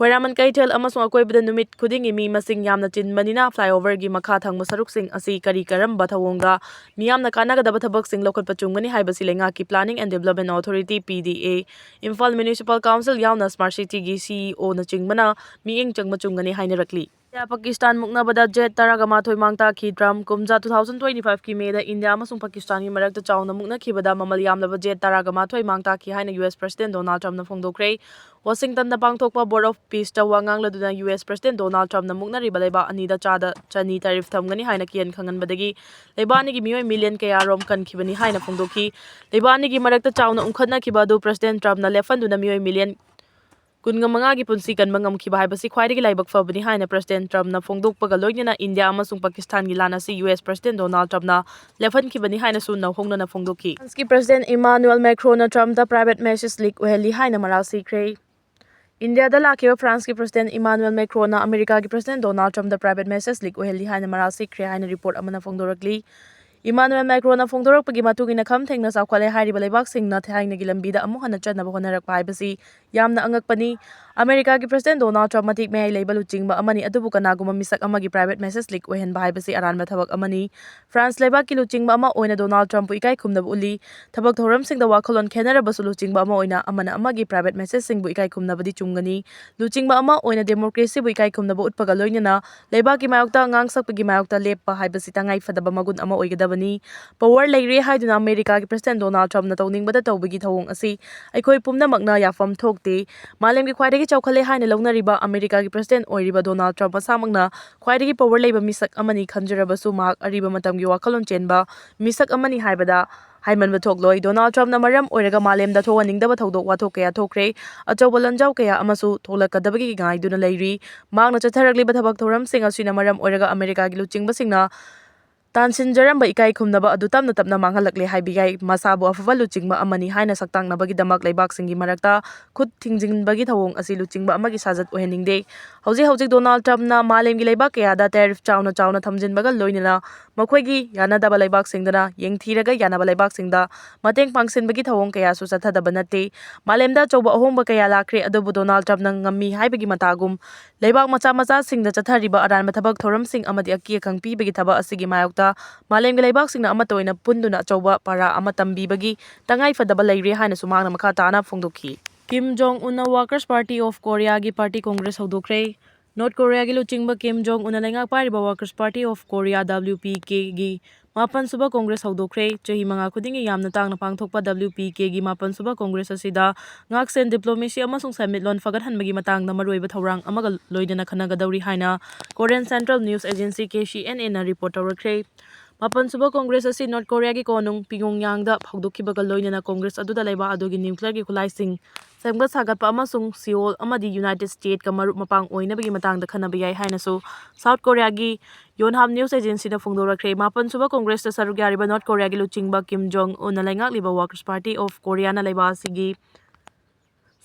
ꯈ꯭ꯋꯥꯏꯔꯥꯃꯟ ꯀꯩꯊꯦꯜ ꯑꯃꯁꯨꯡ ꯑꯀꯣꯏꯕꯗ ꯅꯨꯃꯤꯠ ꯈꯨꯗꯤꯡꯒꯤ ꯃꯤ ꯃꯁꯤꯡ ꯌꯥꯝꯅ ꯆꯤꯟꯕꯅꯤꯅ flyoverꯒꯤ ꯃꯈꯥ ꯊꯪꯕ ꯁꯔꯨꯛꯁꯤꯡ ꯑꯁꯤ ꯀꯔꯤ ꯀꯔꯝꯕ ꯊꯧꯑꯣꯡꯗ ꯃꯤꯌꯥꯝꯅ ꯀꯥꯟꯅꯒꯗꯕ ꯊꯕꯛꯁꯤꯡ ꯂꯧꯈꯠꯄ ꯆꯨꯝꯒꯅꯤ ꯍꯥꯏꯕꯁꯤ ꯂꯩꯉꯥꯛꯀꯤ Planning and Development Authority, P D A, Imphal Municipal Council ꯌꯥꯎꯅ Smart Cityꯒꯤ CEOꯅꯆꯤꯡꯕꯅ ꯃꯤꯠꯌꯦꯡ ꯆꯪꯕ ꯆꯨꯝꯒꯅꯤ ꯍꯥꯏꯅꯔꯛꯂꯤ꯫ ꯏꯟꯗꯤꯌꯥ ꯄꯥꯀꯤꯁꯇꯥꯟ ꯃꯨꯛꯅꯕꯗ jet ꯇꯔꯥꯒ ꯃꯥꯊꯣꯏ ꯃꯥꯡ ꯇꯥꯈꯤ꯫ Trump ꯀꯨꯝꯖꯥ two thousand twenty fiveꯀꯤ Mayꯗ ꯏꯟꯗꯤꯌꯥ ꯑꯃꯁꯨꯡ ꯄꯥꯀꯤꯁꯇꯥꯟꯒꯤ ꯃꯔꯛꯇ ꯆꯥꯎꯅ ꯃꯨꯛꯅꯈꯤꯕꯗ ꯃꯃꯜ ꯌꯥꯝꯂꯕ jet ꯇꯔꯥꯒ ꯃꯥꯊꯣꯏ ꯃꯥꯡ ꯇꯥꯈꯤ ꯍꯥꯏꯅ U S President Donald Trumpꯅ ꯐꯣꯡꯗꯣꯛꯈ꯭ꯔꯦ꯫ Washingtonꯗ ꯄꯥꯡꯊꯣꯛꯄ Board of Peaceꯇ ꯋꯥ ꯉꯥꯡꯂꯗꯨꯅ U S President Donald Trumpꯅ ꯃꯨꯛꯅꯔꯤꯕ ꯂꯩꯕꯥꯛ ꯑꯅꯤꯗ ꯆꯥꯗ ꯆꯅꯤ tariff ꯊꯝꯒꯅꯤ ꯍꯥꯏꯅ ꯀꯤꯍꯟ ꯈꯪꯍꯟꯕꯗꯒꯤ ꯂꯩꯕꯥꯛ ꯑꯅꯤꯒꯤ ꯃꯤꯑꯣꯏ million ꯀꯌꯥꯔꯣꯝ ꯀꯟꯈꯤꯕꯅꯤ ꯍꯥꯏꯅ ꯐꯣꯡꯗꯣꯛꯈꯤ꯫ ꯂꯩꯕꯥꯛ ꯑꯅꯤꯒꯤ ꯃꯔꯛꯇ ꯆꯥꯎꯅ ꯎꯪꯈꯠꯅꯈꯤꯕ ꯑꯗꯨ President Trumpꯅ ꯂꯦꯞꯍꯟꯗꯨꯅ ꯃꯤꯑꯣꯏ million ꯀꯨꯟꯃꯉꯥꯒꯤ ꯄꯨꯟꯁꯤ ꯀꯟꯕ ꯉꯝꯈꯤꯕ ꯍꯥꯏꯕꯁꯤ ꯈ꯭ꯋꯥꯏꯗꯒꯤ ꯂꯥꯏꯕꯛ ꯐꯕꯅꯤ ꯍꯥꯏꯅ ꯄ꯭ꯔꯁꯤꯗꯦꯟ ꯇ꯭ꯔꯝꯞꯅ ꯐꯣꯡꯗꯣꯛꯄꯒ ꯂꯣꯏꯅꯅ ꯏꯟꯗꯤꯌꯥ ꯑꯃꯁꯨꯡ ꯄꯥꯀꯤꯁꯇꯥꯟꯒꯤ ꯂꯥꯟ ꯑꯁꯤ ꯌꯨ ꯑꯦꯁ ꯄ꯭ꯔꯁꯤꯗꯦꯟ ꯗꯣꯅꯥꯜꯗ ꯇ꯭ꯔꯝꯞꯅ ꯂꯦꯞꯍꯟꯈꯤꯕꯅꯤ ꯍꯥꯏꯅꯁꯨ ꯅꯧꯍꯧꯅꯅ ꯐꯣꯡꯗꯣꯛꯈꯤ꯫ ꯐ꯭ꯔꯥꯟꯁꯀꯤ president Emmanuel ꯃꯦꯀ꯭ꯔꯣꯟꯅ ꯇ꯭ꯔꯝꯞꯇ private message leak ꯑꯣꯏꯍꯜꯂꯤ ꯍꯥꯏꯅ ꯃꯔꯥꯜ ꯁꯤꯈ꯭ꯔꯦ꯫ ꯏꯟꯗꯤꯌꯥꯗ ꯂꯥꯛꯈꯤꯕ ꯐ꯭ꯔꯥꯟꯁꯀꯤ ꯄ꯭ꯔꯁꯤꯗꯦꯟ ꯏꯃꯥꯅꯨꯑꯦꯜ ꯃꯦꯀ꯭ꯔꯣꯟꯅ ꯑꯃꯦꯔꯤꯀꯥꯒꯤ ꯄ꯭ꯔꯁꯤꯗꯦꯟ ꯗꯣꯅꯥꯜꯗ ꯇ꯭ꯔꯝꯞꯇ private message leak ꯑꯣꯏꯍꯜꯂꯤ ꯍꯥꯏꯅ ꯃꯔꯥꯜ ꯁꯤꯈ꯭ꯔꯦ ꯍꯥꯏꯅ ꯔꯤꯄꯣꯔꯠ ꯑꯃꯅ ꯐꯣꯡꯗꯣꯔꯛꯂꯤ꯫ ꯏꯃꯥꯅꯨꯑꯦꯜ ꯃꯦꯀ꯭ꯔꯣꯟꯅ ꯐꯣꯡꯗꯣꯔꯛꯄꯒꯤ ꯃꯇꯨꯡ ꯏꯟꯅ, ꯈꯝ ꯊꯦꯡꯅ ꯆꯥꯎꯈꯠꯂꯦ ꯍꯥꯏꯔꯤꯕ ꯂꯩꯕꯥꯛꯁꯤꯡꯅ ꯊꯥꯏꯅꯒꯤ ꯂꯝꯕꯤꯗ ꯑꯃꯨꯛ ꯍꯟꯅ ꯆꯠꯅꯕ ꯍꯣꯠꯅꯔꯛꯄ ꯍꯥꯏꯕꯁꯤ ꯌꯥꯝꯅ ꯑꯉꯛꯄꯅꯤ꯫ ꯑꯃꯦꯔꯤꯀꯥꯒꯤ ꯄ꯭ꯔꯁꯤꯗꯦꯟ ꯗꯣꯅꯥꯜꯗ ꯇ꯭ꯔꯝꯞ ꯃꯇꯤꯛ ꯃꯌꯥꯏ ꯂꯩꯕ ꯂꯨꯆꯤꯡꯕ ꯑꯃꯅꯤ, ꯑꯗꯨꯕꯨ ꯀꯅꯥꯒꯨꯝꯕ ꯃꯤꯁꯛ ꯑꯃꯒꯤ private message leak ꯑꯣꯏꯍꯟꯕ ꯍꯥꯏꯕꯁꯤ ꯑꯔꯥꯟꯕ ꯊꯕꯛ ꯑꯃꯅꯤ꯫ ꯐ꯭ꯔꯥꯟꯁ ꯂꯩꯕꯥꯛꯀꯤ ꯂꯨꯆꯤꯡꯕ ꯑꯃ ꯑꯣꯏꯅ ꯗꯣꯅꯥꯜꯗ ꯇ꯭ꯔꯝꯞꯄꯨ ꯏꯀꯥꯏ ꯈꯨꯝꯅꯕ ꯎꯠꯂꯤ꯫ ꯊꯕꯛ ꯊꯧꯔꯝꯁꯤꯡꯗ ꯋꯥꯈꯜꯂꯣꯟ ꯈꯦꯠꯅꯔꯕꯁꯨ, ꯂꯨꯆꯤꯡꯕ ꯑꯃ ꯑꯣꯏꯅ ꯑꯃꯅ ꯑꯃꯒꯤ private messageꯁꯤꯡꯕꯨ ꯏꯀꯥꯏ ꯈꯨꯝꯅꯕꯗꯤ ꯆꯨꯝꯒꯅꯤ꯫ ꯂꯨꯆꯤꯡꯕ ꯑꯃ ꯑꯣꯏꯅ democracyꯕꯨ ꯏꯀꯥꯏ ꯈꯨꯝꯅꯕ ꯎꯠꯄꯒ ꯂꯣꯏꯅꯅ ꯂꯩꯕꯥꯛꯀꯤ ꯃꯥꯌꯣꯛꯇ ꯉꯥꯡꯁꯛꯄꯒꯤ ꯃꯥꯌꯣꯛꯇ ꯂꯦꯞꯄ ꯍꯥꯏꯕꯁꯤ ꯇꯉꯥꯏ ꯐꯗꯕ ꯃꯒꯨꯟ ꯑꯃ ꯑꯣꯏꯒꯗꯕꯅꯤ꯫ Power ꯂꯩꯔꯦ ꯍꯥꯏꯗꯨꯅ ꯑꯃꯦꯔꯤꯀꯥꯒꯤ ꯄ꯭ꯔꯁꯤꯗꯦꯟ ꯗꯣꯅꯥꯜꯗ ꯇ꯭ꯔꯝꯞꯅ ꯇꯧꯅꯤꯡꯕꯗ ꯇꯧꯕꯒꯤ ꯊꯧꯑꯣꯡ ꯑꯁꯤ ꯑꯩꯈꯣꯏ ꯄꯨꯝꯅꯃꯛꯅ ꯌꯥꯐꯝ ꯊꯣꯛꯇꯦ꯫ ꯃꯥꯂꯦꯝꯒꯤ ꯈ꯭ꯋꯥꯏꯗꯒꯤ ꯆꯥꯎꯈꯠꯂꯦ ꯍꯥꯏꯅ ꯂꯧꯅꯔꯤꯕ ꯑꯃꯦꯔꯤꯀꯥꯒꯤ ꯄ꯭ꯔꯁꯤꯗꯦꯟ ꯑꯣꯏꯔꯤꯕ ꯗꯣꯅꯥꯜꯗ ꯇ꯭ꯔꯝꯞ ꯃꯁꯥꯃꯛꯅ ꯈ꯭ꯋꯥꯏꯗꯒꯤ power ꯂꯩꯕ ꯃꯤꯁꯛ ꯑꯃꯅꯤ ꯈꯟꯖꯔꯕꯁꯨ, ꯃꯍꯥꯛ ꯑꯔꯤꯕ ꯃꯇꯝꯒꯤ ꯋꯥꯈꯜꯂꯣꯟ ꯆꯦꯟꯕ ꯃꯤꯁꯛ ꯑꯃꯅꯤ ꯍꯥꯏꯕꯗ ꯍꯥꯏꯃꯟꯕ ꯊꯣꯛꯂꯣꯏ꯫ ꯗꯣꯅꯥꯜꯗ ꯇ꯭ꯔꯝꯞꯅ ꯃꯔꯝ ꯑꯣꯏꯔꯒ ꯃꯥꯂꯦꯝꯗ ꯊꯣꯛꯍꯟꯅꯤꯡꯗꯕ ꯊꯧꯗꯣꯛ ꯋꯥꯊꯣꯛ ꯀꯌꯥ ꯊꯣꯛꯈ꯭ꯔꯦ꯫ ꯑꯆꯧꯕ ꯂꯥꯟꯖꯥꯎ ꯀꯌꯥ ꯑꯃꯁꯨ ꯊꯣꯛꯂꯛꯀꯗꯕꯒꯤ ꯉꯥꯏꯗꯨꯅ ꯂꯩꯔꯤ꯫ ꯃꯍꯥꯛꯅ ꯆꯠꯊꯔꯛꯂꯤꯕ ꯊꯕꯛ ꯊꯧꯔꯝꯁꯤꯡ ꯑꯁꯤꯅ ꯃꯔꯝ ꯑꯣꯏꯔꯒ ꯑꯃꯦꯔꯤꯀꯥꯒꯤ ꯂꯨꯆꯤꯡꯕꯁꯤꯡꯅ ꯇꯥꯟꯁꯤꯟꯖꯔꯝꯕ ꯏꯀꯥꯏ ꯈꯨꯝꯅꯕ ꯑꯗꯨ ꯇꯞꯅ ꯇꯞꯅ ꯃꯥꯡꯍꯜꯂꯛꯂꯦ ꯍꯥꯏꯕ ꯌꯥꯏ꯫ ꯃꯁꯥꯕꯨ ꯑꯐꯕ ꯂꯨꯆꯤꯡꯕ ꯑꯃꯅꯤ ꯍꯥꯏꯅ ꯁꯛꯇꯥꯛꯅꯕꯒꯤꯗꯃꯛ ꯂꯩꯕꯥꯛꯁꯤꯡꯒꯤ ꯃꯔꯛꯇ ꯈꯨꯠ ꯊꯤꯡꯖꯤꯟꯕꯒꯤ ꯊꯧꯑꯣꯡ ꯑꯁꯤ ꯂꯨꯆꯤꯡꯕ ꯑꯃꯒꯤ ꯁꯥꯖꯠ ꯑꯣꯏꯍꯟꯅꯤꯡꯗꯦ꯫ ꯍꯧꯖꯤꯛ ꯍꯧꯖꯤꯛ ꯗꯣꯅꯥꯜꯗ ꯇ꯭ꯔꯝꯞꯅ ꯃꯥꯂꯦꯝꯒꯤ ꯂꯩꯕꯥꯛ ꯀꯌꯥꯗ tariff ꯆꯥꯎꯅ ꯆꯥꯎꯅ ꯊꯝꯖꯤꯟꯕꯒ ꯂꯣꯏꯅꯅ ꯃꯈꯣꯏꯒꯤ ꯌꯥꯅꯗꯕ ꯂꯩꯕꯥꯛꯁꯤꯡꯗꯅ ꯌꯦꯡꯊꯤꯔꯒ ꯌꯥꯅꯕ ꯂꯩꯕꯥꯛꯁꯤꯡꯗ ꯃꯇꯦꯡ ꯄꯥꯡꯁꯤꯟꯕꯒꯤ ꯊꯧꯑꯣꯡ ꯀꯌꯥꯁꯨ ꯆꯠꯊꯗꯕ ꯅꯠꯇꯦ꯫ ꯃꯥꯂꯦꯝꯗ ꯑꯆꯧꯕ ꯑꯍꯣꯡꯕ ꯀꯌꯥ ꯂꯥꯛꯈ꯭ꯔꯦ, ꯑꯗꯨꯕꯨ ꯗꯣꯅꯥꯜꯗ ꯇ꯭ꯔꯝꯞꯅ ꯉꯝꯃꯤ ꯍꯥꯏꯕꯒꯤ ꯃꯇꯥꯒꯨꯝ ꯂꯩꯕꯥꯛ ꯃꯆꯥ ꯃꯆꯥꯁꯤꯡꯗ ꯆꯠꯊꯔꯤꯕ ꯑꯔꯥꯟꯕ ꯊꯕꯛ ꯊꯧꯔꯝꯁꯤꯡ ꯑꯃꯗꯤ ꯑꯀꯤ ꯑꯈꯪ ꯄꯤꯕꯒꯤ ꯊꯕꯛ ꯑꯁꯤꯒꯤ ꯃꯥꯌꯣꯛꯇ ꯃꯥꯂꯦꯝꯒꯤ ꯂꯩꯕꯥꯛꯁꯤꯡꯅ ꯑꯃꯠꯇ ꯑꯣꯏꯅ ꯄꯨꯟꯗꯨꯅ ꯑꯆꯧꯕ ꯄꯥꯔꯥ ꯑꯃ ꯇꯝꯕꯤꯕꯒꯤ ꯇꯉꯥꯏ ꯐꯗꯕ ꯂꯩꯔꯦ ꯍꯥꯏꯅꯁꯨ ꯃꯍꯥꯛꯅ ꯃꯈꯥ ꯇꯥꯅ ꯐꯣꯡꯗꯣꯛꯈꯤ꯫ ꯀꯤꯝ ꯖꯣꯡ ꯎꯟꯅ Workers' Party of Koreaꯒꯤ party congress ꯍꯧꯗꯣꯛꯈ꯭ꯔꯦ꯫ ꯅꯣꯔꯠ ꯀꯣꯔꯤꯌꯥꯒꯤ ꯂꯨꯆꯤꯡꯕ ꯀꯤꯝ ꯖꯣꯡ ꯎꯟꯅ ꯂꯩꯉꯥꯛ ꯄꯥꯏꯔꯤꯕ Workers' Party of Korea, WPKꯒꯤ ꯃꯥꯄꯟ ꯁꯨꯕ congress ꯍꯧꯗꯣꯛꯈ꯭ꯔꯦ꯫ ꯆꯍꯤ ꯃꯉꯥ ꯈꯨꯗꯤꯡꯒꯤ ꯌꯥꯝꯅ ꯇꯥꯡꯅ ꯄꯥꯡꯊꯣꯛꯄ WPKꯒꯤ ꯃꯥꯄꯟ ꯁꯨꯕ congress ꯑꯁꯤꯗ ꯉꯥꯛꯁꯦꯟ, diplomacy ꯑꯃꯁꯨꯡ ꯁꯦꯟꯃꯤꯠꯂꯣꯟ ꯐꯒꯠꯍꯟꯕꯒꯤ ꯃꯇꯥꯡꯗ ꯃꯔꯨꯑꯣꯏꯕ ꯊꯧꯔꯥꯡ ꯑꯃꯒ ꯂꯣꯏꯅꯅ ꯈꯟꯅꯒꯗꯧꯔꯤ ꯍꯥꯏꯅ Korean Central News Agency, KCNAꯅ report ꯇꯧꯔꯛꯈ꯭ꯔꯦ꯫ ꯃꯥꯄꯟ ꯁꯨꯕ congress ꯑꯁꯤ ꯅꯣꯔꯠ ꯀꯣꯔꯤꯌꯥꯒꯤ ꯀꯣꯅꯨꯡ ꯄꯤꯌꯣꯡꯌꯥꯡꯗ ꯍꯧꯗꯣꯛꯈꯤꯕꯒ ꯂꯣꯏꯅꯅ congress ꯑꯗꯨꯗ ꯂꯩꯕꯥꯛ ꯑꯗꯨꯒꯤ nuclearꯒꯤ ꯈꯨꯠꯂꯥꯏꯁꯤꯡ ꯁꯦꯝꯒꯠ ꯁꯥꯒꯠꯄ ꯑꯃꯁꯨꯡ ꯁꯤꯑꯣꯜ ꯑꯃꯗꯤ ꯌꯨꯅꯥꯏꯇꯦꯗ ꯁ꯭ꯇꯦꯠꯀ ꯃꯔꯨꯞ ꯃꯄꯥꯡ ꯑꯣꯏꯅꯕꯒꯤ ꯃꯇꯥꯡꯗ ꯈꯟꯅꯕ ꯌꯥꯏ ꯍꯥꯏꯅꯁꯨ ꯁꯥꯎꯠ ꯀꯣꯔꯤꯌꯥꯒꯤ ꯌꯣꯟꯍꯥꯞ ꯅ꯭ꯌꯨꯁ ꯑꯦꯖꯦꯟꯁꯤꯅ ꯐꯣꯡꯗꯣꯔꯛꯈ꯭ꯔꯦ꯫ ꯃꯥꯄꯟ ꯁꯨꯕ ꯀꯣꯡꯒ꯭ꯔꯦꯁꯇ ꯁꯔꯨꯛ ꯌꯥꯔꯤꯕ ꯅꯣꯔꯠ ꯀꯣꯔꯤꯌꯥꯒꯤ ꯂꯨꯆꯤꯡꯕ ꯀꯤꯝ ꯖꯣꯡ ꯎꯟꯅ ꯂꯩꯉꯥꯛꯂꯤꯕ ꯋꯥꯔꯀꯔꯁ ꯄꯥꯔꯇꯤ ꯑꯣꯐ ꯀꯣꯔꯤꯌꯥꯅ ꯂꯩꯕꯥꯛ ꯑꯁꯤꯒꯤ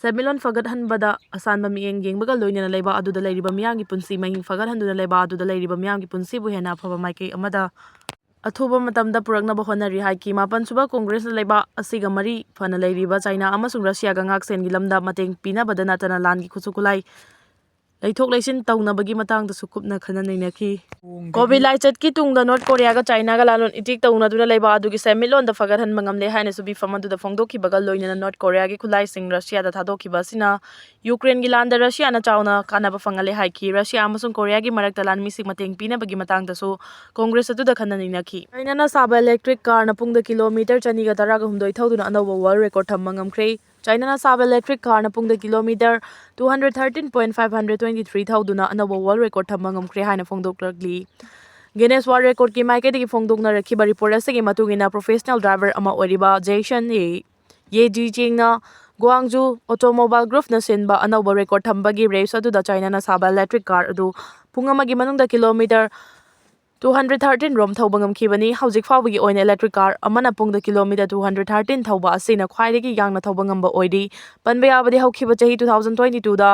ꯁꯦꯟꯃꯤꯠꯂꯣꯟ ꯐꯒꯠꯍꯟꯕꯗ ꯑꯁꯥꯟꯕ ꯃꯤꯠꯌꯦꯡ ꯌꯦꯡꯕꯒ ꯂꯣꯏꯅꯅ ꯂꯩꯕꯥꯛ ꯑꯗꯨꯗ ꯂꯩꯔꯤꯕ ꯃꯤꯌꯥꯝꯒꯤ ꯄꯨꯟꯁꯤ ꯃꯍꯤꯡ ꯐꯒꯠꯍꯟꯗꯨꯅ ꯂꯩꯕꯥꯛ ꯑꯗꯨꯗ ꯂꯩꯔꯤꯕ ꯃꯤꯌꯥꯝꯒꯤ ꯄꯨꯟꯁꯤꯕꯨ ꯍꯦꯟꯅ ꯑꯐꯕ ꯃꯥꯏꯀꯩ ꯑꯃꯗ ꯑꯊꯨꯕ ꯃꯇꯝꯗ ꯄꯨꯔꯛꯅꯕ ꯍꯣꯠꯅꯔꯤ ꯍꯥꯏꯈꯤ꯫ ꯃꯥꯄꯟ ꯁꯨꯕ ꯀꯣꯡꯒ꯭ꯔꯦꯁꯅ ꯂꯩꯕꯥꯛ ꯑꯁꯤꯒ ꯃꯔꯤ ꯐꯅ ꯂꯩꯔꯤꯕ ꯆꯥꯏꯅꯥ ꯑꯃꯁꯨꯡ ꯔꯁꯤꯌꯥꯒ ꯉꯥꯛꯁꯦꯟꯒꯤ ꯂꯝꯗ ꯃꯇꯦꯡ ꯄꯤꯅꯕꯗ ꯅꯠꯇꯅ ꯂꯥꯟꯒꯤ ꯈꯨꯠꯁꯨ ꯈꯨꯠꯂꯥꯏ ꯂꯩꯊꯣꯛ ꯂꯩꯁꯤꯟ ꯇꯧꯅꯕꯒꯤ ꯃꯇꯥꯡꯗꯁꯨ ꯀꯨꯞꯅ ꯈꯟꯅ ꯅꯩꯅꯈꯤ꯫ ꯀꯣꯚꯤꯗ ꯂꯥꯏꯆꯠꯀꯤ ꯇꯨꯡꯗ ꯅꯣꯔꯠ ꯀꯣꯔꯤꯌꯥꯒ ꯆꯥꯏꯅꯥꯒ ꯂꯥꯂꯣꯟ ꯏꯇꯤꯛ ꯇꯧꯅꯗꯨꯅ ꯂꯩꯕꯥꯛ ꯑꯗꯨꯒꯤ ꯁꯦꯟꯃꯤꯠꯂꯣꯟꯗ ꯐꯒꯠꯍꯟꯕ ꯉꯝꯂꯦ ꯍꯥꯏꯅꯁꯨ ꯃꯤꯐꯝ ꯑꯗꯨꯗ ꯐꯣꯡꯗꯣꯛꯈꯤꯕꯒ ꯂꯣꯏꯅꯅ ꯅꯣꯔꯠ ꯀꯣꯔꯤꯌꯥꯒꯤ ꯈꯨꯠꯂꯥꯏꯁꯤꯡ ꯔꯁꯤꯌꯥꯗ ꯊꯥꯗꯣꯛꯈꯤꯕ ꯑꯁꯤꯅ ꯌꯨꯀ꯭ꯔꯦꯟꯒꯤ ꯂꯥꯟꯗ ꯔꯁꯤꯌꯥꯅ ꯆꯥꯎꯅ ꯀꯥꯟꯅꯕ ꯐꯪꯍꯜꯂꯦ ꯍꯥꯏꯈꯤ꯫ ꯔꯁꯤꯌꯥ ꯑꯃꯁꯨꯡ ꯀꯣꯔꯤꯌꯥꯒꯤ ꯃꯔꯛꯇ ꯂꯥꯟꯃꯤꯁꯤꯡ ꯃꯇꯦꯡ ꯄꯤꯅꯕꯒꯤ ꯃꯇꯥꯡꯗꯁꯨ ꯀꯣꯡꯒ꯭ꯔꯦꯁ ꯑꯗꯨꯗ ꯈꯟꯅ ꯅꯩꯅꯈꯤ꯫ ꯆꯥꯏꯅꯥꯅ ꯁꯥꯕ ꯏꯂꯦꯛꯇ꯭ꯔꯤꯛ ꯀꯥꯔꯅ ꯄꯨꯡꯗ ꯀꯤꯂꯣꯃꯤꯇꯔ ꯆꯅꯤꯒ ꯇꯔꯥꯒ ꯍꯨꯝꯗꯣꯏ ꯊꯧꯗꯨꯅ ꯑꯅꯧꯕ ꯋꯥꯔꯜꯗ ꯔꯦꯀꯣꯔꯗ ꯊꯝꯕ ꯉꯝꯈ꯭ꯔꯦ꯫ ꯆꯥꯏꯅꯥꯅ ꯁꯥꯕ ꯏꯂꯦꯛꯇ꯭ꯔꯤꯛ ꯀꯥꯔꯅ ꯄꯨꯡꯗ kilometre two hundred thirteen point five hundred twenty three ꯊꯧꯗꯨꯅ ꯑꯅꯧꯕ ꯋꯥꯔꯜꯗ ꯔꯦꯀꯣꯔꯗ ꯊꯝꯕ ꯉꯝꯈ꯭ꯔꯦ ꯍꯥꯏꯅ ꯐꯣꯡꯗꯣꯛꯂꯛꯂꯤ꯫ ꯒꯤꯅꯦꯁ ꯋꯥꯔꯜꯗ ꯔꯦꯀꯣꯔꯗꯀꯤ ꯃꯥꯏꯀꯩꯗꯒꯤ ꯐꯣꯡꯗꯣꯛꯅꯔꯛꯈꯤꯕ ꯔꯤꯄꯣꯔꯠ ꯑꯁꯤꯒꯤ ꯃꯇꯨꯡ ꯏꯟꯅ, ꯄ꯭ꯔꯣꯐꯦꯁꯅꯦꯜ ꯗ꯭ꯔꯥꯏꯚꯔ ꯑꯃ ꯑꯣꯏꯔꯤꯕ ꯖꯦꯁꯟ ꯌꯦ, ꯌꯦ ꯖꯤ ꯆꯦꯡꯅ ꯒ꯭ꯋꯥꯡꯖꯨ ꯑꯣꯇꯣꯃꯣꯕꯥꯏꯜ ꯒ꯭ꯔꯨꯞꯅ ꯁꯤꯟꯕ ꯑꯅꯧꯕ ꯔꯦꯀꯣꯔꯗ ꯊꯝꯕꯒꯤ ꯔꯦꯁ ꯑꯗꯨꯗ ꯆꯥꯏꯅꯥꯅ ꯁꯥꯕ ꯏꯂꯦꯛꯇ꯭ꯔꯤꯛ ꯀꯥꯔ ꯑꯗꯨ ꯄꯨꯡ ꯑꯃꯒꯤ ꯃꯅꯨꯡꯗ ꯀꯤꯂꯣꯃꯤꯇꯔ two hundred thirteen ꯔꯣꯝ ꯊꯧꯕ ꯉꯝꯈꯤꯕꯅꯤ꯫ ꯍꯧꯖꯤꯛ ꯐꯥꯎꯕꯒꯤ ꯑꯣꯏꯅ ꯏꯂꯦꯛꯇ꯭ꯔꯤꯛ ꯀꯥꯔ ꯑꯃꯅ ꯄꯨꯡꯗ ꯀꯤꯂꯣꯃꯤꯇꯔ two hundred thirteen ꯊꯧꯕ ꯑꯁꯤꯅ ꯈ꯭ꯋꯥꯏꯗꯒꯤ ꯌꯥꯡꯅ ꯊꯧꯕ ꯉꯝꯕ ꯑꯣꯏꯔꯤ꯫ ꯄꯟꯕ ꯌꯥꯕꯗꯤ, ꯍꯧꯈꯤꯕ ꯆꯍꯤ two thousand twenty twoꯗ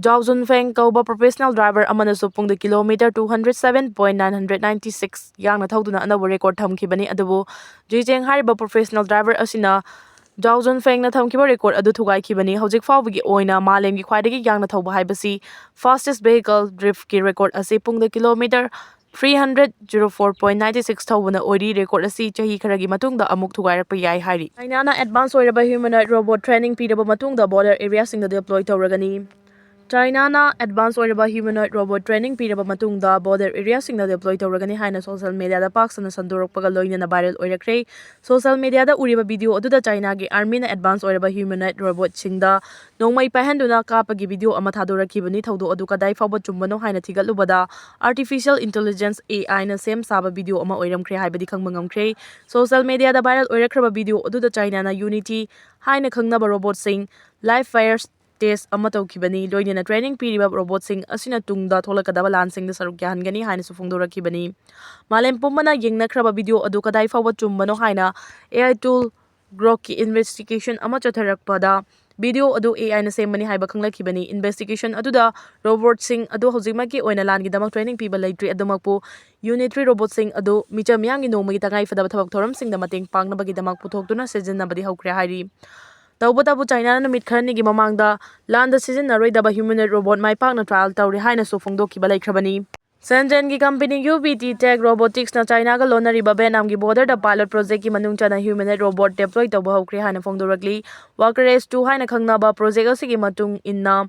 ꯖꯥꯎ ꯖꯨꯟꯐꯦꯡ ꯀꯧꯕ ꯄ꯭ꯔꯣꯐꯦꯁꯅꯦꯜ ꯗ꯭ꯔꯥꯏꯚꯔ ꯑꯃꯅꯁꯨ ꯄꯨꯡꯗ kilometre two hundred seven point nine hundred ninety six ꯌꯥꯡꯅ ꯊꯧꯗꯨꯅ ꯑꯅꯧꯕ ꯔꯦꯀꯣꯔꯗ ꯊꯝꯈꯤꯕꯅꯤ꯫ ꯑꯗꯨꯕꯨ ꯖꯤ ꯆꯦꯡ ꯍꯥꯏꯔꯤꯕ ꯄ꯭ꯔꯣꯐꯦꯁꯅꯦꯜ ꯗ꯭ꯔꯥꯏꯚꯔ ꯑꯁꯤꯅ ꯖꯥꯎ ꯖꯨꯟꯐꯦꯡꯅ ꯊꯝꯈꯤꯕ ꯔꯦꯀꯣꯔꯗ ꯑꯗꯨ ꯊꯨꯒꯥꯏꯈꯤꯕꯅꯤ꯫ ꯍꯧꯖꯤꯛ ꯐꯥꯎꯕꯒꯤ ꯑꯣꯏꯅ ꯃꯥꯂꯦꯝꯒꯤ ꯈ꯭ꯋꯥꯏꯗꯒꯤ ꯌꯥꯡꯅ ꯊꯧꯕ ꯍꯥꯏꯕꯁꯤ ꯐꯥꯁꯇꯦꯁ ꯚꯦꯍꯤꯀꯜ ꯗ꯭ꯔꯤꯐꯀꯤ ꯔꯦꯀꯣꯔꯗ ꯑꯁꯤ ꯄꯨꯡꯗ kilometre three hundred zero four point ninety six ꯊꯧꯕꯅ ꯑꯣꯏꯔꯤ꯫ ꯔꯦꯀꯣꯔꯗ ꯑꯁꯤ ꯆꯍꯤ ꯈꯔꯒꯤ ꯃꯇꯨꯡꯗ ꯑꯃꯨꯛ ꯊꯨꯒꯥꯏꯔꯛꯄ ꯌꯥꯏ ꯍꯥꯏꯔꯤ꯫ ꯆꯥꯏꯅꯥꯅ ꯑꯦꯗꯚꯥꯟꯁ ꯑꯣꯏꯔꯕ ꯍ꯭ꯌꯨꯃꯦꯅꯣꯏꯗ ꯔꯣꯕꯣꯠ ꯇ꯭ꯔꯦꯅꯤꯡ ꯄꯤꯔꯕ ꯃꯇꯨꯡꯗ ꯕꯣꯔꯗꯔ ꯑꯦꯔꯤꯌꯥꯁꯤꯡꯗ ꯗꯤꯄ꯭ꯂꯣꯏ ꯇꯧꯔꯒꯅꯤ꯫ ꯆꯥꯏꯅꯥꯅ ꯑꯦꯗꯚꯥꯟꯁ ꯑꯣꯏꯔꯕ ꯍ꯭ꯌꯨꯃꯦꯅꯣꯏꯗ ꯔꯣꯕꯣꯠ ꯇ꯭ꯔꯦꯅꯤꯡ ꯄꯤꯔꯕ ꯃꯇꯨꯡꯗ ꯕꯣꯔꯗꯔ ꯑꯦꯔꯤꯌꯥꯁꯤꯡꯗ ꯗꯤꯄ꯭ꯂꯣꯏ ꯇꯧꯔꯒꯅꯤ ꯍꯥꯏꯅ ꯁꯣꯁꯤꯌꯦꯜ ꯃꯦꯗꯤꯌꯥꯗ ꯄꯥꯛ ꯁꯟꯅ ꯁꯟꯗꯣꯔꯛꯄꯒ ꯂꯣꯏꯅꯅ ꯚꯥꯏꯔꯦꯜ ꯑꯣꯏꯔꯛꯈ꯭ꯔꯦ꯫ ꯁꯣꯁꯤꯌꯦꯜ ꯃꯦꯗꯤꯌꯥꯗ ꯎꯔꯤꯕ ꯚꯤꯗꯤꯑꯣ ꯑꯗꯨꯗ ꯆꯥꯏꯅꯥꯒꯤ ꯑꯥꯔꯃꯤꯅ ꯑꯦꯗꯚꯥꯟꯁ ꯑꯣꯏꯔꯕ ꯍ꯭ꯌꯨꯃꯦꯅꯣꯏꯗ ꯔꯣꯕꯣꯠꯁꯤꯡꯗ ꯅꯣꯡꯃꯩ ꯄꯥꯏꯍꯟꯗꯨꯅ ꯀꯥꯞꯄꯒꯤ ꯚꯤꯗꯤꯑꯣ ꯑꯃ ꯊꯥꯗꯣꯔꯛꯈꯤꯕꯅꯤ꯫ ꯊꯧꯗꯣꯛ ꯑꯗꯨ ꯀꯗꯥꯏ ꯐꯥꯎꯕ ꯆꯨꯝꯕꯅꯣ ꯍꯥꯏꯅ ꯊꯤꯒꯠꯂꯨꯕꯗ, ꯑꯥꯔꯇꯤꯐꯤꯁꯤꯌꯦꯜ ꯏꯟꯇꯦꯂꯤꯖꯦꯟꯁ, ꯑꯦ ꯑꯥꯏꯅ ꯁꯦꯝ ꯁꯥꯕ ꯚꯤꯗꯤꯑꯣ ꯑꯃ ꯑꯣꯏꯔꯝꯈ꯭ꯔꯦ ꯍꯥꯏꯕꯗꯤ ꯈꯪꯕ ꯉꯝꯈ꯭ꯔꯦ꯫ ꯁꯣꯁꯤꯌꯦꯜ ꯃꯦꯗꯤꯌꯥꯗ ꯚꯥꯏꯔꯦꯜ ꯑꯣꯏꯔꯛꯈ꯭ꯔꯕ ꯚꯤꯗꯤꯑꯣ ꯑꯗꯨꯗ ꯆꯥꯏꯅꯥꯅ ꯌꯨꯅꯤꯇꯤ ꯍꯥꯏꯅ ꯈꯪꯅꯕ ꯔꯣꯕꯣꯠꯁꯤꯡ ꯂꯥꯏꯚ ꯐꯥꯌꯔ ꯇꯦꯁ ꯑꯃ ꯇꯧꯈꯤꯕꯅꯤ, ꯂꯣꯏꯅꯅ ꯇ꯭ꯔꯦꯅꯤꯡ ꯄꯤꯔꯤꯕ ꯔꯣꯕꯣꯠꯁꯤꯡ ꯑꯁꯤꯅ ꯇꯨꯡꯗ ꯊꯣꯛꯂꯛꯀꯗꯕ ꯂꯥꯟꯁꯤꯡꯗ ꯁꯔꯨꯛ ꯌꯥꯍꯟꯒꯅꯤ ꯍꯥꯏꯅꯁꯨ ꯐꯣꯡꯗꯣꯔꯛꯈꯤꯕꯅꯤ꯫ ꯃꯥꯂꯦꯝ ꯄꯨꯝꯕꯅ ꯌꯦꯡꯅꯈ꯭ꯔꯕ ꯚꯤꯗꯤꯑꯣ ꯑꯗꯨ ꯀꯗꯥꯏ ꯐꯥꯎꯕ ꯆꯨꯝꯕꯅꯣ ꯍꯥꯏꯅ ꯑꯦ ꯑꯥꯏ ꯇꯨꯜ ꯒ꯭ꯔꯣꯛꯀꯤ ꯏꯟꯚꯦꯁꯇꯤꯒꯦꯁꯟ ꯑꯃ ꯆꯠꯊꯔꯛꯄꯗ, ꯚꯤꯗꯤꯑꯣ ꯑꯗꯨ ꯑꯦ ꯑꯥꯏꯅ ꯁꯦꯝꯕꯅꯤ ꯍꯥꯏꯕ ꯈꯪꯂꯛꯈꯤꯕꯅꯤ꯫ ꯏꯟꯚꯦꯁꯇꯤꯒꯦꯁꯟ ꯑꯗꯨꯗ ꯔꯣꯕꯣꯠꯁꯤꯡ ꯑꯗꯨ ꯍꯧꯖꯤꯛꯃꯛꯀꯤ ꯑꯣꯏꯅ ꯂꯥꯟꯒꯤꯗꯃꯛ ꯇ꯭ꯔꯦꯅꯤꯡ ꯄꯤꯕ ꯂꯩꯇ꯭ꯔꯤ, ꯑꯗꯨꯃꯛꯄꯨ ꯌꯨꯅꯤꯇ꯭ꯔꯤ ꯔꯣꯕꯣꯠꯁꯤꯡ ꯑꯗꯨ ꯃꯤꯆꯝ ꯃꯤꯌꯥꯝꯒꯤ ꯅꯣꯡꯃꯒꯤ ꯇꯉꯥꯏꯐꯗꯕ ꯊꯕꯛ ꯊꯧꯔꯝꯁꯤꯡꯗ ꯃꯇꯦꯡ ꯄꯥꯡꯅꯕꯒꯤꯗꯃꯛ ꯄꯨꯊꯣꯛꯇꯨꯅ ꯁꯤꯖꯤꯟꯅꯕꯗꯤ ꯍꯧꯈ꯭ꯔꯦ ꯍꯥꯏꯔꯤ꯫ ꯇꯧꯕꯇꯕꯨ ꯆꯥꯏꯅꯥꯅ ꯅꯨꯃꯤꯠ ꯈꯔꯅꯤꯒꯤ ꯃꯃꯥꯡꯗ ꯂꯥꯟꯗ ꯁꯤꯖꯤꯟꯅꯔꯣꯏꯗꯕ ꯍ꯭ꯌꯨꯃꯦꯅꯣꯏꯗ ꯔꯣꯕꯣꯠ ꯃꯥꯏ ꯄꯥꯛꯅ ꯇ꯭ꯔꯥꯏꯜ ꯇꯧꯔꯦ ꯍꯥꯏꯅꯁꯨ ꯐꯣꯡꯗꯣꯛꯈꯤꯕ ꯂꯩꯈ꯭ꯔꯕꯅꯤ꯫ ꯁꯦꯟꯖꯦꯟꯒꯤ ꯀꯝꯄꯦꯅꯤ ꯌꯨ ꯕꯤ ꯇꯤ ꯇꯦꯛ ꯔꯣꯕꯣꯇꯤꯛꯁꯅ ꯆꯥꯏꯅꯥꯒ ꯂꯣꯟꯅꯔꯤꯕ ꯚꯦꯠꯅꯥꯝꯒꯤ ꯕꯣꯔꯗꯔꯗ ꯄꯥꯏꯂꯣꯠ ꯄ꯭ꯔꯣꯖꯦꯛꯀꯤ ꯃꯅꯨꯡ ꯆꯟꯅ ꯍ꯭ꯌꯨꯃꯦꯅꯣꯏꯗ ꯔꯣꯕꯣꯠ ꯗꯤꯄ꯭ꯂꯣꯏ ꯇꯧꯕ ꯍꯧꯈ꯭ꯔꯦ ꯍꯥꯏꯅ ꯐꯣꯡꯗꯣꯔꯛꯂꯤ꯫ ꯋꯥꯀꯔꯦꯁ ꯇꯨ ꯍꯥꯏꯅ ꯈꯪꯅꯕ ꯄ꯭ꯔꯣꯖꯦꯛ ꯑꯁꯤꯒꯤ ꯃꯇꯨꯡ ꯏꯟꯅ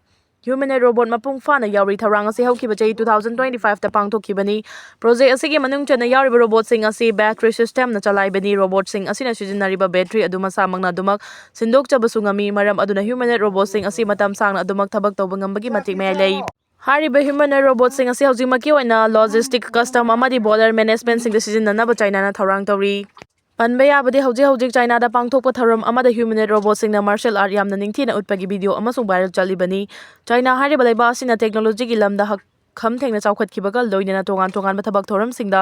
ꯍ꯭ꯌꯨꯃꯦꯅꯣꯏꯗ ꯔꯣꯕꯣꯠ ꯃꯄꯨꯡ ꯐꯥꯅ ꯌꯥꯎꯔꯤ꯫ ꯊꯧꯔꯥꯡ ꯑꯁꯤ ꯍꯧꯈꯤꯕ ꯆꯍꯤ two thousand twenty five ꯇ ꯄꯥꯡꯊꯣꯛꯈꯤꯕꯅꯤ꯫ ꯄ꯭ꯔꯣꯖꯦꯛ ꯑꯁꯤꯒꯤ ꯃꯅꯨꯡ ꯆꯟꯅ ꯌꯥꯎꯔꯤꯕ ꯔꯣꯕꯣꯠꯁꯤꯡ ꯑꯁꯤ ꯕꯦꯇ꯭ꯔꯤ ꯁꯤꯁꯇꯦꯝꯅ ꯆꯂꯥꯏꯕꯅꯤ꯫ ꯔꯣꯕꯣꯠꯁꯤꯡ ꯑꯁꯤꯅ ꯁꯤꯖꯤꯟꯅꯔꯤꯕ ꯕꯦꯇ꯭ꯔꯤ ꯑꯗꯨ ꯃꯁꯥꯃꯛꯅ ꯑꯗꯨꯃꯛ ꯁꯤꯟꯗꯣꯛꯆꯕꯁꯨ ꯉꯝꯃꯤ, ꯃꯔꯝ ꯑꯗꯨꯅ ꯍ꯭ꯌꯨꯃꯦꯅꯣꯏꯗ ꯔꯣꯕꯣꯠꯁꯤꯡ ꯑꯁꯤ ꯃꯇꯝ ꯁꯥꯡꯅ ꯑꯗꯨꯃꯛ ꯊꯕꯛ ꯇꯧꯕ ꯉꯝꯕꯒꯤ ꯃꯇꯤꯛ ꯃꯌꯥꯏ ꯂꯩ꯫ ꯍꯥꯏꯔꯤꯕ ꯍ꯭ꯌꯨꯃꯦꯅꯣꯏꯗ ꯔꯣꯕꯣꯠꯁꯤꯡ ꯑꯁꯤ ꯍꯧꯖꯤꯛꯃꯛꯀꯤ ꯑꯣꯏꯅ ꯂꯣꯖꯤꯁꯇꯤꯛ, ꯀꯁꯇꯝ ꯑꯃꯗꯤ ꯕꯣꯔꯗꯔ ꯃꯦꯅꯦꯖꯃꯦꯟꯠꯁꯤꯡꯗ ꯁꯤꯖꯤꯟꯅꯅꯕ ꯆꯥꯏꯅꯥꯅ ꯊꯧꯔꯥꯡ ꯇꯧꯔꯤ꯫ ꯄꯟꯕ ꯌꯥꯕꯗꯤ, ꯍꯧꯖꯤꯛ ꯍꯧꯖꯤꯛ ꯆꯥꯏꯅꯥꯗ ꯄꯥꯡꯊꯣꯛꯄ ꯊꯧꯔꯝ ꯑꯃꯗ ꯍ꯭ꯌꯨꯃꯦꯅꯣꯏꯗ ꯔꯣꯕꯣꯠꯁꯤꯡꯅ ꯃꯥꯔꯁꯦꯜ ꯑꯥꯔꯠ ꯌꯥꯝꯅ ꯅꯤꯡꯊꯤꯅ ꯎꯠꯄꯒꯤ ꯚꯤꯗꯤꯑꯣ ꯑꯃꯁꯨ ꯚꯥꯏꯔꯦꯜ ꯆꯠꯂꯤꯕꯅꯤ꯫ ꯆꯥꯏꯅꯥ ꯍꯥꯏꯔꯤꯕ ꯂꯩꯕꯥꯛ ꯑꯁꯤꯅ ꯇꯦꯛꯅꯣꯂꯣꯖꯤꯒꯤ ꯂꯝꯗ ꯍꯛ-, ꯈꯝ ꯊꯦꯡꯅ ꯆꯥꯎꯈꯠꯈꯤꯕꯒ ꯂꯣꯏꯅꯅ ꯇꯣꯉꯥꯟ ꯇꯣꯉꯥꯟꯕ ꯊꯕꯛ ꯊꯧꯔꯝꯁꯤꯡꯗ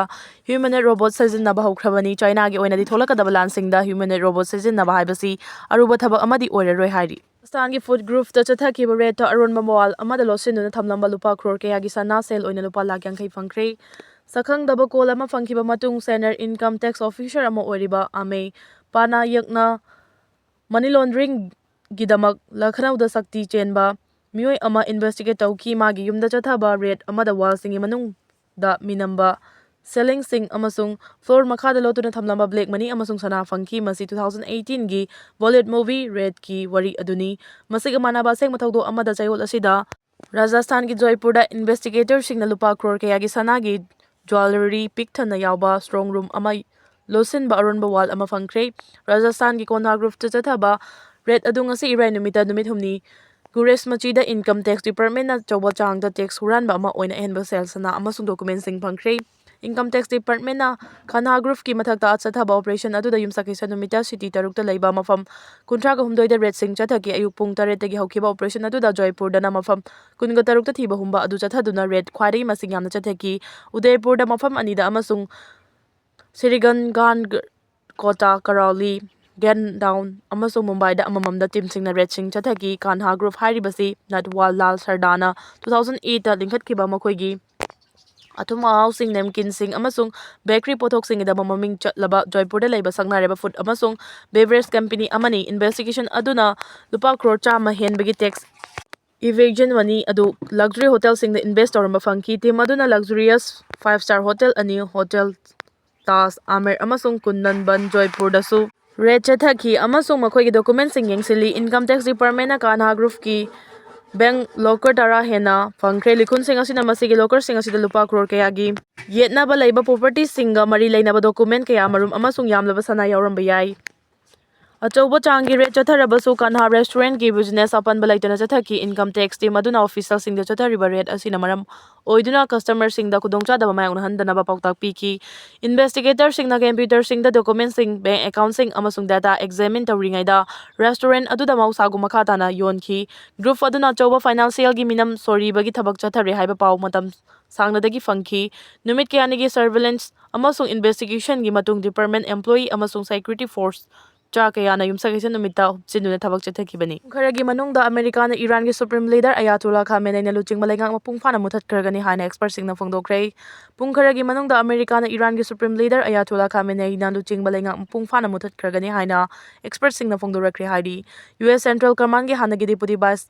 ꯍ꯭ꯌꯨꯃꯦꯅꯣꯏꯗ ꯔꯣꯕꯣꯠ ꯁꯤꯖꯤꯟꯅꯕ ꯍꯧꯈ꯭ꯔꯕꯅꯤ꯫ ꯆꯥꯏꯅꯥꯒꯤ ꯑꯣꯏꯅꯗꯤ ꯊꯣꯛꯂꯛꯀꯗꯕ ꯂꯥꯟꯁꯤꯡꯗ ꯍ꯭ꯌꯨꯃꯦꯅꯣꯏꯗ ꯔꯣꯕꯣꯠ ꯁꯤꯖꯤꯟꯅꯕ ꯍꯥꯏꯕꯁꯤ ꯑꯔꯨꯕ ꯊꯕꯛ ꯑꯃꯗꯤ ꯑꯣꯏꯔꯔꯣꯏ ꯍꯥꯏꯔꯤ꯫ ꯄꯥꯀꯤꯁꯇꯥꯟꯒꯤ ꯐꯨꯠ ꯒ꯭ꯔꯨꯞꯇ ꯆꯠꯊꯈꯤꯕ ꯔꯦꯗꯇ ꯑꯔꯣꯟꯕ ꯃꯋꯥꯜ ꯑꯃꯗ ꯂꯣꯠꯁꯤꯟꯗꯨꯅ ꯊꯝꯂꯝꯕ ꯂꯨꯄꯥ ꯀ꯭ꯔꯣꯔ ꯀꯌꯥꯒꯤ ꯁꯅꯥ ꯁꯦꯜ ꯑꯣꯏꯅ ꯂꯨꯄꯥ ꯂꯥꯈ ꯌꯥꯡꯈꯩ ꯐꯪꯈ꯭ꯔꯦ꯫ ꯁꯛꯈꯪꯗꯕ ꯀꯣꯜ ꯑꯃ ꯐꯪꯈꯤꯕ ꯃꯇꯨꯡ, ꯁꯦꯅꯔ ꯏꯟꯀꯝ ꯇꯦꯛꯁ ꯑꯣꯐꯤꯁꯔ ꯑꯃ ꯑꯣꯏꯔꯤꯕ ꯑꯃꯦ ꯄꯥꯅꯥꯌꯛꯅ ꯃꯅꯤ ꯂꯣꯟꯗ꯭ꯔꯤꯡꯒꯤꯗꯃꯛ ꯂꯈꯅꯧꯗ ꯁꯛꯇꯤ ꯆꯦꯟꯕ ꯃꯤꯑꯣꯏ ꯑꯃ ꯏꯟꯚꯦꯁꯇꯤꯒꯦꯠ ꯇꯧꯈꯤ꯫ ꯃꯥꯒꯤ ꯌꯨꯝꯗ ꯆꯠꯊꯕ ꯔꯦꯗ ꯑꯃꯗ ꯋꯥꯜꯁꯤꯡꯒꯤ ꯃꯅꯨꯡꯗ ꯃꯤꯅꯝꯕ, ꯁꯦꯂꯤꯡꯁꯤꯡ ꯑꯃꯁꯨꯡ ꯐ꯭ꯂꯣꯔ ꯃꯈꯥꯗ ꯂꯣꯠꯇꯨꯅ ꯊꯝꯂꯝꯕ ꯕ꯭ꯂꯦꯛ ꯃꯅꯤ ꯑꯃꯁꯨꯡ ꯁꯅꯥ ꯐꯪꯈꯤ꯫ ꯃꯁꯤ two thousand eighteen ꯒꯤ ꯕꯣꯂꯤꯋꯨꯗ ꯃꯨꯚꯤ ꯔꯦꯗꯀꯤ ꯋꯥꯔꯤ ꯑꯗꯨꯅꯤ꯫ ꯃꯁꯤꯒ ꯃꯥꯟꯅꯕ ꯑꯁꯦꯡꯕ ꯊꯧꯗꯣꯛ ꯑꯃꯗ ꯆꯌꯣꯜ ꯑꯁꯤꯗ ꯔꯥꯖꯁꯊꯥꯟꯒꯤ ꯖꯣꯏꯄꯨꯔꯗ investigatorꯁꯤꯡꯅ ꯂꯨꯄꯥ ꯀ꯭ꯔꯣꯔ ꯀꯌꯥꯒꯤ ꯁꯅꯥꯒꯤ jewellery ꯄꯤꯛ ꯊꯟꯅ ꯌꯥꯎꯕ strong room ꯑꯃ ꯂꯣꯠꯁꯤꯟꯕ ꯑꯔꯣꯟꯕ wall ꯑꯃ ꯐꯪꯈ꯭ꯔꯦ꯫ ꯔꯥꯖꯁꯊꯥꯟꯒꯤ ꯀꯣꯟꯍꯥ groveꯇ ꯆꯠꯊꯕ raid ꯑꯗꯨ ꯉꯁꯤ ꯏꯔꯥꯏ ꯅꯨꯃꯤꯠꯇ ꯅꯨꯃꯤꯠ ꯍꯨꯝꯅꯤ ꯒꯨꯔꯦꯁ ꯃꯆꯤꯗ income tax departmentꯅ ꯑꯆꯧꯕ ꯆꯥꯡꯗ tax ꯍꯨꯔꯥꯟꯕ ꯑꯃ ꯑꯣꯏꯅ ꯑꯍꯦꯟꯕ ꯁꯦꯜ, ꯁꯅꯥ ꯑꯃꯁꯨꯡ documentꯁꯤꯡ ꯐꯪꯈ꯭ꯔꯦ꯫ Income tax departmentꯅ ꯀꯥꯟꯍꯥ groveꯀꯤ ꯃꯊꯛꯇ ꯆꯠꯊꯕ operation ꯑꯗꯨꯗ ꯌꯨꯝꯁꯀꯩꯁ ꯅꯨꯃꯤꯠꯇ city ꯇꯔꯨꯛꯇ ꯂꯩꯕ ꯃꯐꯝ ꯀꯨꯟꯊ꯭ꯔꯥꯒ ꯍꯨꯝꯗꯣꯏꯗ raidꯁꯤꯡ ꯆꯠꯊꯈꯤ꯫ ꯑꯌꯨꯛ ꯄꯨꯡ ꯇꯔꯦꯠꯇꯒꯤ ꯍꯧꯈꯤꯕ operation ꯑꯗꯨꯗ ꯖꯣꯏꯄꯨꯔꯗꯅ ꯃꯐꯝ ꯀꯨꯟꯒ ꯇꯔꯨꯛꯇ ꯊꯤꯕ ꯍꯨꯝꯕ ꯑꯗꯨ ꯆꯠꯊꯗꯨꯅ raid ꯈ꯭ꯋꯥꯏꯗꯒꯤ ꯃꯁꯤꯡ ꯌꯥꯝꯅ ꯆꯠꯊꯈꯤ꯫ ꯎꯗꯩꯄꯨꯔꯗ ꯃꯐꯝ ꯑꯅꯤꯗ ꯑꯃꯁꯨꯡ ꯁꯤꯔꯤꯒꯟꯒꯥꯟ ꯀꯣꯇꯥ, ꯀꯔꯥꯎꯂꯤ, ꯒꯦꯟꯗꯥꯎꯟ ꯑꯃꯁꯨꯡ ꯃꯨꯝꯕꯥꯏꯗ ꯑꯃꯃꯝꯗ teamꯁꯤꯡꯅ raidꯁꯤꯡ ꯆꯠꯊꯈꯤ꯫ ꯀꯥꯟꯍꯥ group ꯍꯥꯏꯔꯤꯕꯁꯤ ꯅꯠꯋꯥꯜ ꯂꯥꯜ ꯁꯔꯗꯥꯅ two thousand eightꯇ ꯂꯤꯡꯈꯠꯈꯤꯕ ꯃꯈꯣꯏꯒꯤ ꯑꯊꯨꯝ ꯑꯍꯥꯎꯁꯤꯡ, namkinꯁꯤꯡ ꯑꯃꯁꯨꯡ bakery ꯄꯣꯠꯊꯣꯛꯁꯤꯡꯒꯤꯗꯃꯛ ꯃꯃꯤꯡ ꯆꯠꯂꯕ ꯖꯣꯏꯄꯨꯔꯗ ꯂꯩꯕ ꯁꯛꯅꯥꯏꯔꯕ food ꯑꯃꯁꯨꯡ beverage company ꯑꯃꯅꯤ꯫ Investigation ꯑꯗꯨꯅ ꯂꯨꯄꯥ ꯀ꯭ꯔꯣꯔ ꯆꯥꯝꯃ ꯍꯦꯟꯕꯒꯤ tax evasion money ꯑꯗꯨ luxury hotelꯁꯤꯡꯗ invest ꯇꯧꯔꯝꯕ ꯐꯪꯈꯤ꯫ Team ꯑꯗꯨꯅ luxurious five star hotel ꯑꯅꯤ, Hotel ꯇꯥꯖ ꯑꯃꯔ ꯑꯃꯁꯨꯡ ꯀꯨꯟꯗꯟꯕꯟ ꯖꯣꯏꯄꯨꯔꯗꯁꯨ raid ꯆꯠꯊꯈꯤ ꯑꯃꯁꯨꯡ ꯃꯈꯣꯏꯒꯤ documentꯁꯤꯡ ꯌꯦꯡꯁꯤꯜꯂꯤ꯫ Income tax departmentꯅ ꯀꯥꯟꯍꯥ groveꯀꯤ bank locker ꯇꯔꯥ ꯍꯦꯟꯅ ꯐꯪꯈ꯭ꯔꯦ꯫ ꯂꯤꯈꯨꯟꯁꯤꯡ ꯑꯁꯤꯅ ꯃꯁꯤꯒꯤ lockerꯁꯤꯡ ꯑꯁꯤꯗ ꯂꯨꯄꯥ ꯀ꯭ꯔꯣꯔ ꯀꯌꯥꯒꯤ ꯌꯦꯠꯅꯕ ꯂꯩꯕ propertyꯁꯤꯡꯒ ꯃꯔꯤ ꯂꯩꯅꯕ document ꯀꯌꯥ ꯃꯔꯨꯝ ꯑꯃꯁꯨꯡ ꯌꯥꯝꯂꯕ ꯁꯅꯥ ꯌꯥꯎꯔꯝꯕ ꯌꯥꯏ꯫ ꯑꯆꯧꯕ ꯆꯥꯡꯒꯤ raid ꯆꯠꯊꯔꯕꯁꯨ ꯀꯥꯟꯍꯥ restaurantꯀꯤ business ꯑꯄꯟꯕ ꯂꯩꯇꯅ ꯆꯠꯊꯈꯤ꯫ Income tax team ꯑꯗꯨꯅ officerꯁꯤꯡꯗ ꯆꯠꯊꯔꯤꯕ raid ꯑꯁꯤꯅ ꯃꯔꯝ ꯑꯣꯏꯗꯨꯅ customerꯁꯤꯡꯗ ꯈꯨꯗꯣꯡꯆꯥꯗꯕ ꯃꯥꯌꯣꯛꯅꯍꯟꯗꯅꯕ ꯄꯥꯎꯇꯥꯛ ꯄꯤꯈꯤ꯫ Investigatorꯁꯤꯡꯅ computerꯁꯤꯡꯗ documentꯁꯤꯡ, bank accountꯁꯤꯡ ꯑꯃꯁꯨꯡ data examine ꯇꯧꯔꯤꯉꯩꯗ restaurant ꯑꯗꯨꯗ ꯃꯍꯧꯁꯥꯒꯨꯝ ꯃꯈꯥ ꯇꯥꯅ ꯌꯣꯟꯈꯤ꯫ Group ꯑꯗꯨꯅ ꯑꯆꯧꯕ financialꯒꯤ ꯃꯤꯅꯝ ꯁꯣꯔꯤꯕꯒꯤ ꯊꯕꯛ ꯆꯠꯊꯔꯦ ꯍꯥꯏꯕ ꯄꯥꯎ ꯃꯇꯝ ꯁꯥꯡꯅꯗꯒꯤ ꯐꯪꯈꯤ꯫ ꯅꯨꯃꯤꯠ ꯀꯌꯥꯅꯤꯒꯤ surveillance ꯑꯃꯁꯨꯡ investigationꯒꯤ ꯃꯇꯨꯡ department employee ꯑꯃꯁꯨꯡ security force ꯆꯥ ꯀꯌꯥꯅ ꯌꯨꯝꯁꯀꯩꯁ ꯅꯨꯃꯤꯠꯇ ꯍꯨꯞꯆꯤꯟꯗꯨꯅ ꯊꯕꯛ ꯆꯠꯊꯈꯤꯕꯅꯤ꯫ ꯄꯨꯡ ꯈꯔꯒꯤ ꯃꯅꯨꯡꯗ ꯑꯃꯦꯔꯤꯀꯥꯅ ꯏꯔꯥꯟꯒꯤ supreme leader ꯑꯌꯥꯇꯣꯜꯂꯥ ꯈꯥꯃꯦꯅꯦꯏꯅ ꯂꯨꯆꯤꯡꯕ ꯂꯩꯉꯥꯛ ꯃꯄꯨꯡ ꯐꯥꯅ ꯃꯨꯊꯠꯈ꯭ꯔꯒꯅꯤ ꯍꯥꯏꯅ expertꯁꯤꯡꯅ ꯐꯣꯡꯗꯣꯛꯈ꯭ꯔꯦ꯫ ꯄꯨꯡ ꯈꯔꯒꯤ ꯃꯅꯨꯡꯗ ꯑꯃꯦꯔꯤꯀꯥꯅ ꯏꯔꯥꯟꯒꯤ supreme leader ꯑꯌꯥꯇꯣꯜꯂꯥ ꯈꯥꯃꯦꯅꯦꯏꯅ ꯂꯨꯆꯤꯡꯕ ꯂꯩꯉꯥꯛ ꯃꯄꯨꯡ ꯐꯥꯅ ꯃꯨꯊꯠꯈ꯭ꯔꯒꯅꯤ ꯍꯥꯏꯅ expertꯁꯤꯡꯅ ꯐꯣꯡꯗꯣꯔꯛꯈ꯭ꯔꯦ ꯍꯥꯏꯔꯤ꯫ U S Central Commandꯒꯤ ꯍꯥꯟꯅꯒꯤ deputy vice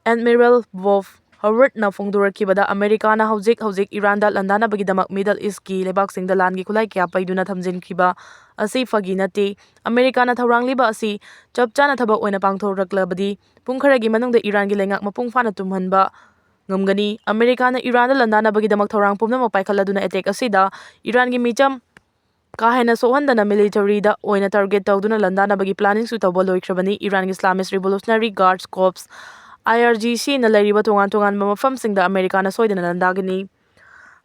admiral Bob ꯍꯣꯋꯥꯔꯗꯅ ꯐꯣꯡꯗꯣꯔꯛꯈꯤꯕꯗ, ꯑꯃꯦꯔꯤꯀꯥꯅ ꯍꯧꯖꯤꯛ ꯍꯧꯖꯤꯛ ꯏꯔꯥꯟꯗ ꯂꯥꯟꯗꯥꯅꯕꯒꯤꯗꯃꯛ ꯃꯤꯗꯜ ꯏꯁꯀꯤ ꯂꯩꯕꯥꯛꯁꯤꯡꯗ ꯂꯥꯟꯒꯤ ꯈꯨꯠꯂꯥꯏ ꯀꯌꯥ ꯄꯩꯗꯨꯅ ꯊꯝꯖꯤꯟꯈꯤꯕ ꯑꯁꯤ ꯐꯥꯒꯤ ꯅꯠꯇꯦ꯫ ꯑꯃꯦꯔꯤꯀꯥꯅ ꯊꯧꯔꯥꯡꯂꯤꯕ ꯑꯁꯤ ꯆꯞ ꯆꯥꯅ ꯊꯕꯛ ꯑꯣꯏꯅ ꯄꯥꯡꯊꯣꯔꯛꯂꯕꯗꯤ, ꯄꯨꯡ ꯈꯔꯒꯤ ꯃꯅꯨꯡꯗ ꯏꯔꯥꯟꯒꯤ ꯂꯩꯉꯥꯛ ꯃꯄꯨꯡ ꯐꯥꯅ ꯇꯨꯝꯍꯟꯕ ꯉꯝꯒꯅꯤ꯫ ꯑꯃꯦꯔꯤꯀꯥꯅ ꯏꯔꯥꯟꯗ ꯂꯥꯟꯗꯥꯅꯕꯒꯤꯗꯃꯛ ꯊꯧꯔꯥꯡ ꯄꯨꯝꯅꯃꯛ ꯄꯥꯏꯈꯠꯂꯗꯨꯅ ꯑꯦꯇꯦꯛ ꯑꯁꯤꯗ ꯏꯔꯥꯟꯒꯤ ꯃꯤꯆꯝ ꯀꯥ ꯍꯦꯟꯅ ꯁꯣꯛꯍꯟꯗꯅ ꯃꯤꯂꯤꯇꯔꯤꯗ ꯑꯣꯏꯅ ꯇꯥꯔꯒꯦꯠ ꯇꯧꯗꯨꯅ ꯂꯥꯟꯗꯥꯅꯕꯒꯤ ꯄ꯭ꯂꯥꯅꯤꯡꯁꯨ ꯇꯧꯕ ꯂꯣꯏꯈ꯭ꯔꯕꯅꯤ꯫ ꯏꯔꯥꯟꯒꯤ ꯏꯁꯂꯥꯃꯤꯁ ꯔꯤꯚꯣꯂꯨꯁꯅꯔꯤ ꯒꯥꯔꯗꯁ ꯀꯣꯔꯞꯁ, ꯑꯥꯏ ꯑꯥꯔ ꯖꯤ ꯁꯤꯅ ꯂꯩꯔꯤꯕ ꯇꯣꯉꯥꯟ ꯇꯣꯉꯥꯟꯕ ꯃꯐꯝꯁꯤꯡꯗ ꯑꯃꯦꯔꯤꯀꯥꯅ ꯁꯣꯏꯗꯅ ꯂꯥꯟꯗꯥꯒꯅꯤ꯫